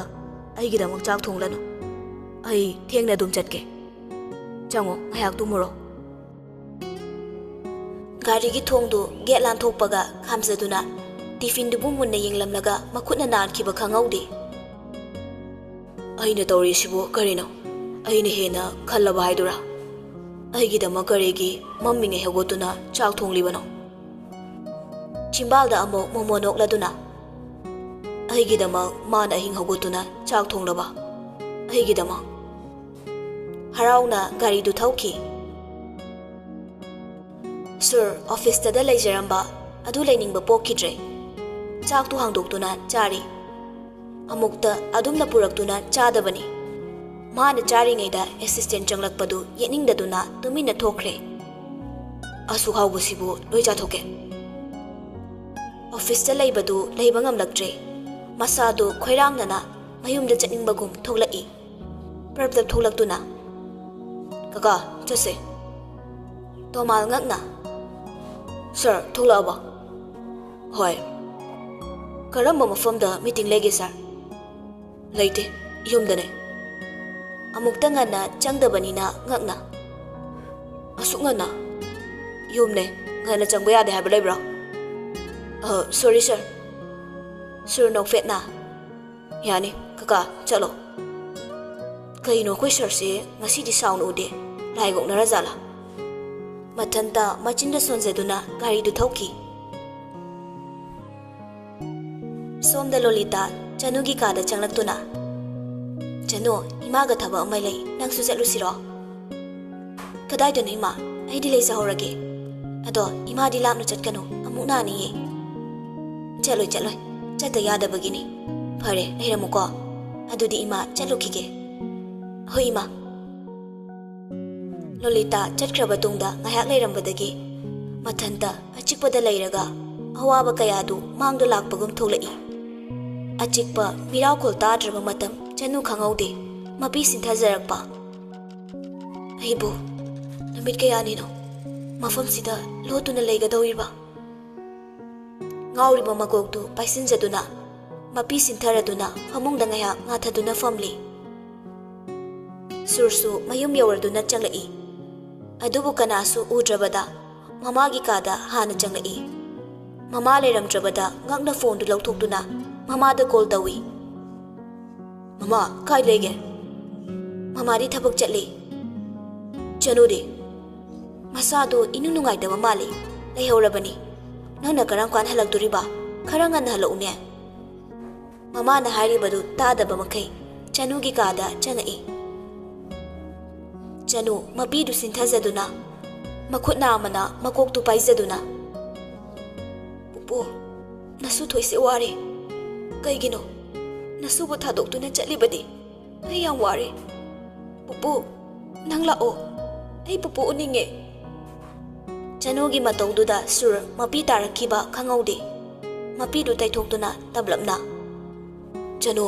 ꯑꯩꯒꯤꯗꯃꯛ ꯆꯥꯛ ꯊꯣꯡꯂꯅꯨ꯫ ꯑꯩ ꯊꯦꯡꯅ ꯑꯗꯨꯝ ꯆꯠꯀꯦ꯫ ꯆꯪꯉꯣ, ꯉꯥꯏꯍꯥꯛ ꯇꯨꯝꯃꯨꯔꯣ"꯫ ꯒꯥꯔꯤꯒꯤ ꯊꯣꯡꯗꯨ ꯒꯦꯠ ꯂꯥꯟꯊꯣꯛꯄꯒ ꯈꯥꯝꯖꯗꯨꯅ ꯇꯤꯐꯤꯟꯗꯨꯕꯨ ꯃꯨꯟꯅ ꯌꯦꯡꯂꯝꯂꯒ ꯃꯈꯨꯠꯅ ꯅꯥꯟꯈꯤꯕ ꯈꯪꯍꯧꯗꯦ꯫ "ꯑꯩꯅ ꯇꯧꯔꯤꯁꯤꯕꯨ ꯀꯔꯤꯅꯣ? ꯑꯩꯅ ꯍꯦꯟꯅ ꯈꯜꯂꯕ ꯍꯥꯏꯗꯨꯔꯥ? ꯑꯩꯒꯤꯗꯃꯛ ꯀꯔꯤꯒꯤ ꯃꯝꯃꯤꯉꯩ ꯍꯧꯒꯠꯇꯨꯅ ꯆꯥꯛ ꯊꯣꯡꯂꯤꯕꯅꯣ?" ꯆꯤꯝꯕꯥꯜꯗ ꯑꯃꯨꯛ ꯃꯣꯃꯣꯟ ꯅꯣꯛꯂꯗꯨꯅ, "ꯑꯩꯒꯤꯗꯃꯛ ꯃꯥꯅ ꯑꯍꯤꯡ ꯍꯧꯒꯠꯇꯨꯅ ꯆꯥꯛ ꯊꯣꯡꯂꯕ? ꯑꯩꯒꯤꯗꯃꯛ?" ꯍꯔꯥꯎꯅ ꯒꯥꯔꯤꯗꯨ ꯊꯧꯈꯤ꯫ ꯁꯨꯔ ꯑꯣꯐꯤꯁꯇꯗ ꯂꯩꯖꯔꯝꯕ ꯑꯗꯨ ꯂꯩꯅꯤꯡꯕ ꯄꯣꯛꯈꯤꯗ꯭ꯔꯦ꯫ ꯆꯥꯛꯇꯨ ꯍꯥꯡꯗꯣꯛꯇꯨꯅ ꯆꯥꯔꯤ꯫ ꯑꯃꯨꯛꯇ ꯑꯗꯨꯝꯅ ꯄꯨꯔꯛꯇꯨꯅ ꯆꯥꯗꯕꯅꯤ꯫ ꯃꯥꯅ ꯆꯥꯔꯤꯉꯩꯗ ꯑꯦꯁꯤꯁꯇꯦꯟ ꯆꯪꯂꯛꯄꯗꯨ ꯌꯦꯠꯅꯤꯡꯗꯗꯨꯅ ꯇꯨꯃꯤꯟꯅ ꯊꯣꯛꯈ꯭ꯔꯦ꯫ "ꯑꯁꯨꯛ ꯍꯥꯎꯕꯁꯤꯕꯨ ꯂꯣꯏ ꯆꯥꯊꯣꯛꯀꯦ"꯫ ꯑꯣꯐꯤꯁꯇ ꯂꯩꯕꯗꯨ ꯂꯩꯕ ꯉꯝꯂꯛꯇ꯭ꯔꯦ꯫ ꯃꯁꯥꯗꯨ ꯈꯣꯏꯔꯥꯡꯅꯅ ꯃꯌꯨꯝꯗ ꯆꯠꯅꯤꯡꯕꯒꯨꯝ ꯊꯣꯛꯂꯛꯏ꯫ ꯄ꯭ꯔꯞ ꯄ꯭ꯔꯞ ꯊꯣꯛꯂꯛꯇꯨꯅ, "ꯀꯀꯥ, ꯆꯠꯁꯦ"꯫ ꯇꯣꯃꯥꯜ ꯉꯛꯅ, "ꯁꯥꯔ, ꯊꯣꯛꯂꯛꯑꯕꯣ?" "ꯍꯣꯏ"꯫ "ꯀꯔꯝꯕ ꯃꯐꯝꯗ ꯃꯤꯇꯤꯡ ꯂꯩꯒꯦ, ꯁꯥꯔ?" "ꯂꯩꯇꯦ, ꯌꯨꯝꯗꯅꯦ"꯫ ꯑꯃꯨꯛꯇ ꯉꯟꯅ ꯆꯪꯗꯕꯅꯤꯅ ꯉꯛꯅ, "ꯑꯁꯨꯛ ꯉꯟꯅ?" "ꯌꯨꯝꯅꯦ, ꯍꯥꯟꯅ ꯆꯪꯕ ꯌꯥꯗꯦ ꯍꯥꯏꯕ ꯂꯩꯕ꯭ꯔꯣ? ꯑ, sorry, sir. ꯁꯨꯔ ꯅꯣꯛꯐꯦꯠꯅ, "ꯌꯥꯅꯤ, ꯀꯀꯥ, ꯆꯠꯂꯣ꯫" ꯀꯩꯅꯣ ꯑꯩꯈꯣꯏ ꯁꯔꯁꯦ ꯉꯁꯤꯗꯤ ꯁꯥꯎꯅ ꯎꯗꯦ? ꯂꯥꯏ ꯑꯣꯛꯅꯔ ꯖꯥꯠꯂꯥ? ꯃꯊꯟꯇ ꯃꯆꯤꯟꯗ ꯁꯣꯟꯖꯗꯨꯅ ꯒꯥꯔꯤꯗꯨ ꯊꯧꯈꯤ꯫ ꯁꯣꯝꯗ ꯂꯣꯂꯤꯇꯥ ꯆꯅꯨꯒꯤ ꯀꯥꯗ ꯆꯪꯂꯛꯇꯨꯅ, "ꯆꯅꯨ, ꯏꯃꯥꯒ ꯊꯕꯛ ꯑꯃ ꯂꯩ, ꯅꯪꯁꯨ ꯆꯠꯂꯨꯁꯤꯔꯣ?" "ꯀꯗꯥꯏꯗꯅꯣ ꯏꯃꯥ? ꯑꯩꯗꯤ ꯂꯩꯖꯍꯧꯔꯒꯦ꯫ ꯑꯗꯣ ꯏꯃꯥꯗꯤ ꯂꯥꯞꯅ ꯆꯠꯀꯅꯨ, ꯑꯃꯨꯛ ꯅꯥꯅꯤꯌꯦ꯫" "ꯆꯠꯂꯣꯏ, ꯆꯠꯂꯣꯏ, ꯆꯠꯇ ꯌꯥꯗꯕꯒꯤꯅꯤ꯫ ꯐꯔꯦ, ꯂꯩꯔꯝꯃꯨꯀꯣ꯫ ꯑꯗꯨꯗꯤ ꯏꯃꯥ ꯆꯠꯂꯨꯈꯤꯒꯦ꯫" "ꯍꯣꯏ ꯏꯃꯥ꯫" ꯂꯣꯂꯤꯇꯥ ꯆꯠꯈ꯭ꯔꯕ ꯇꯨꯡꯗ ꯉꯥꯏꯍꯥꯛ ꯂꯩꯔꯝꯕꯗꯒꯤ ꯃꯊꯟꯇ ꯑꯆꯤꯛꯄꯗ ꯂꯩꯔꯒ ꯑꯋꯥꯕ ꯀꯌꯥꯗꯨ ꯃꯥꯡꯗ ꯂꯥꯛꯄꯒꯨꯝ ꯊꯣꯛꯂꯛꯏ꯫ ꯑꯆꯤꯛꯄ ꯃꯤꯔꯥꯎꯈꯣꯜ ꯇꯥꯗ꯭ꯔꯕ ꯃꯇꯝ ꯆꯅꯨ ꯈꯪꯍꯧꯗꯦ꯫ ꯃꯄꯤ ꯁꯤꯟꯊꯖꯔꯛꯄ꯫ "ꯑꯩꯕꯨ ꯅꯨꯃꯤꯠ ꯀꯌꯥꯅꯤꯅꯣ ꯃꯐꯝꯁꯤꯗ ꯂꯣꯠꯇꯨꯅ ꯂꯩꯒꯗꯧꯔꯤꯕ?" ꯉꯥꯎꯔꯤꯕ ꯃꯀꯣꯛꯇꯨ ꯄꯥꯏꯁꯤꯟꯖꯗꯨꯅ, ꯃꯄꯤ ꯁꯤꯟꯊꯔꯗꯨꯅ ꯐꯃꯨꯡꯗ ꯉꯥꯏꯍꯥꯛ ꯉꯥꯊꯗꯨꯅ ꯐꯝꯂꯤ꯫ ꯁꯨꯔꯁꯨ ꯃꯌꯨꯝ ꯌꯧꯔꯗꯨꯅ ꯆꯪꯂꯛꯏ꯫ ꯑꯗꯨꯕꯨ ꯀꯅꯥꯁꯨ ꯎꯗ꯭ꯔꯕꯗ ꯃꯃꯥꯒꯤ ꯀꯥꯗ ꯍꯥꯟꯅ ꯆꯪꯂꯛꯏ꯫ ꯃꯃꯥ ꯂꯩꯔꯝꯗ꯭ꯔꯕꯗ ꯉꯛꯅ ꯐꯣꯟꯗꯨ ꯂꯧꯊꯣꯛꯇꯨꯅ ꯃꯃꯥꯗ ꯀꯣꯜ ꯇꯧꯏ꯫ "ꯃꯃꯥ, ꯀꯥꯏ ꯂꯩꯒꯦ?" "ꯃꯃꯥꯗꯤ ꯊꯕꯛ ꯆꯠꯂꯤ꯫" "ꯆꯅꯨꯗꯤ?" "ꯃꯁꯥꯗꯣ ꯏꯅꯨꯡ ꯅꯨꯡꯉꯥꯏꯇꯕ ꯃꯥꯜꯂꯤ, ꯂꯩꯍꯧꯔꯕꯅꯤ꯫ ꯅꯪꯅ ꯀꯔꯝ ꯀꯥꯟ ꯍꯜꯂꯛꯇꯣꯔꯤꯕ? ꯈꯔ ꯉꯟꯅ ꯍꯜꯂꯛꯎꯅꯦ꯫" ꯃꯃꯥꯅ ꯍꯥꯏꯔꯤꯕꯗꯨ ꯇꯥꯗꯕ ꯃꯈꯩ ꯆꯅꯨꯒꯤ ꯀꯥꯗ ꯆꯪꯉꯛꯏ꯫ ꯆꯅꯨ ꯃꯄꯤꯗꯨ ꯁꯤꯟꯊꯖꯗꯨꯅ, ꯃꯈꯨꯠ ꯅꯥꯝꯃꯅ ꯃꯀꯣꯛꯇꯨ ꯄꯥꯏꯖꯗꯨꯅ, "ꯄꯨꯄꯨ, ꯅꯁꯨ ꯊꯣꯏꯁꯦ ꯋꯥꯔꯦ꯫ ꯀꯩꯒꯤꯅꯣ ꯅꯁꯨꯕꯨ ꯊꯥꯗꯣꯛꯇꯨꯅ ꯆꯠꯂꯤꯕꯗꯤ? ꯑꯩ ꯌꯥꯝ ꯋꯥꯔꯦ꯫ ꯄꯨꯄꯨ, ꯅꯪ ꯂꯥꯛꯑꯣ꯫ ꯑꯩ ꯄꯨꯄꯨ ꯎꯅꯤꯡꯉꯦ꯫" ꯆꯅꯨꯒꯤ ꯃꯇꯧꯗꯨꯗ ꯁꯨꯔ ꯃꯄꯤ ꯇꯥꯔꯛꯈꯤꯕ ꯈꯪꯍꯧꯗꯦ꯫ ꯃꯄꯤꯗꯨ ꯇꯩꯊꯣꯛꯇꯨꯅ ꯇꯞꯂꯞꯅ, "ꯆꯅꯨ,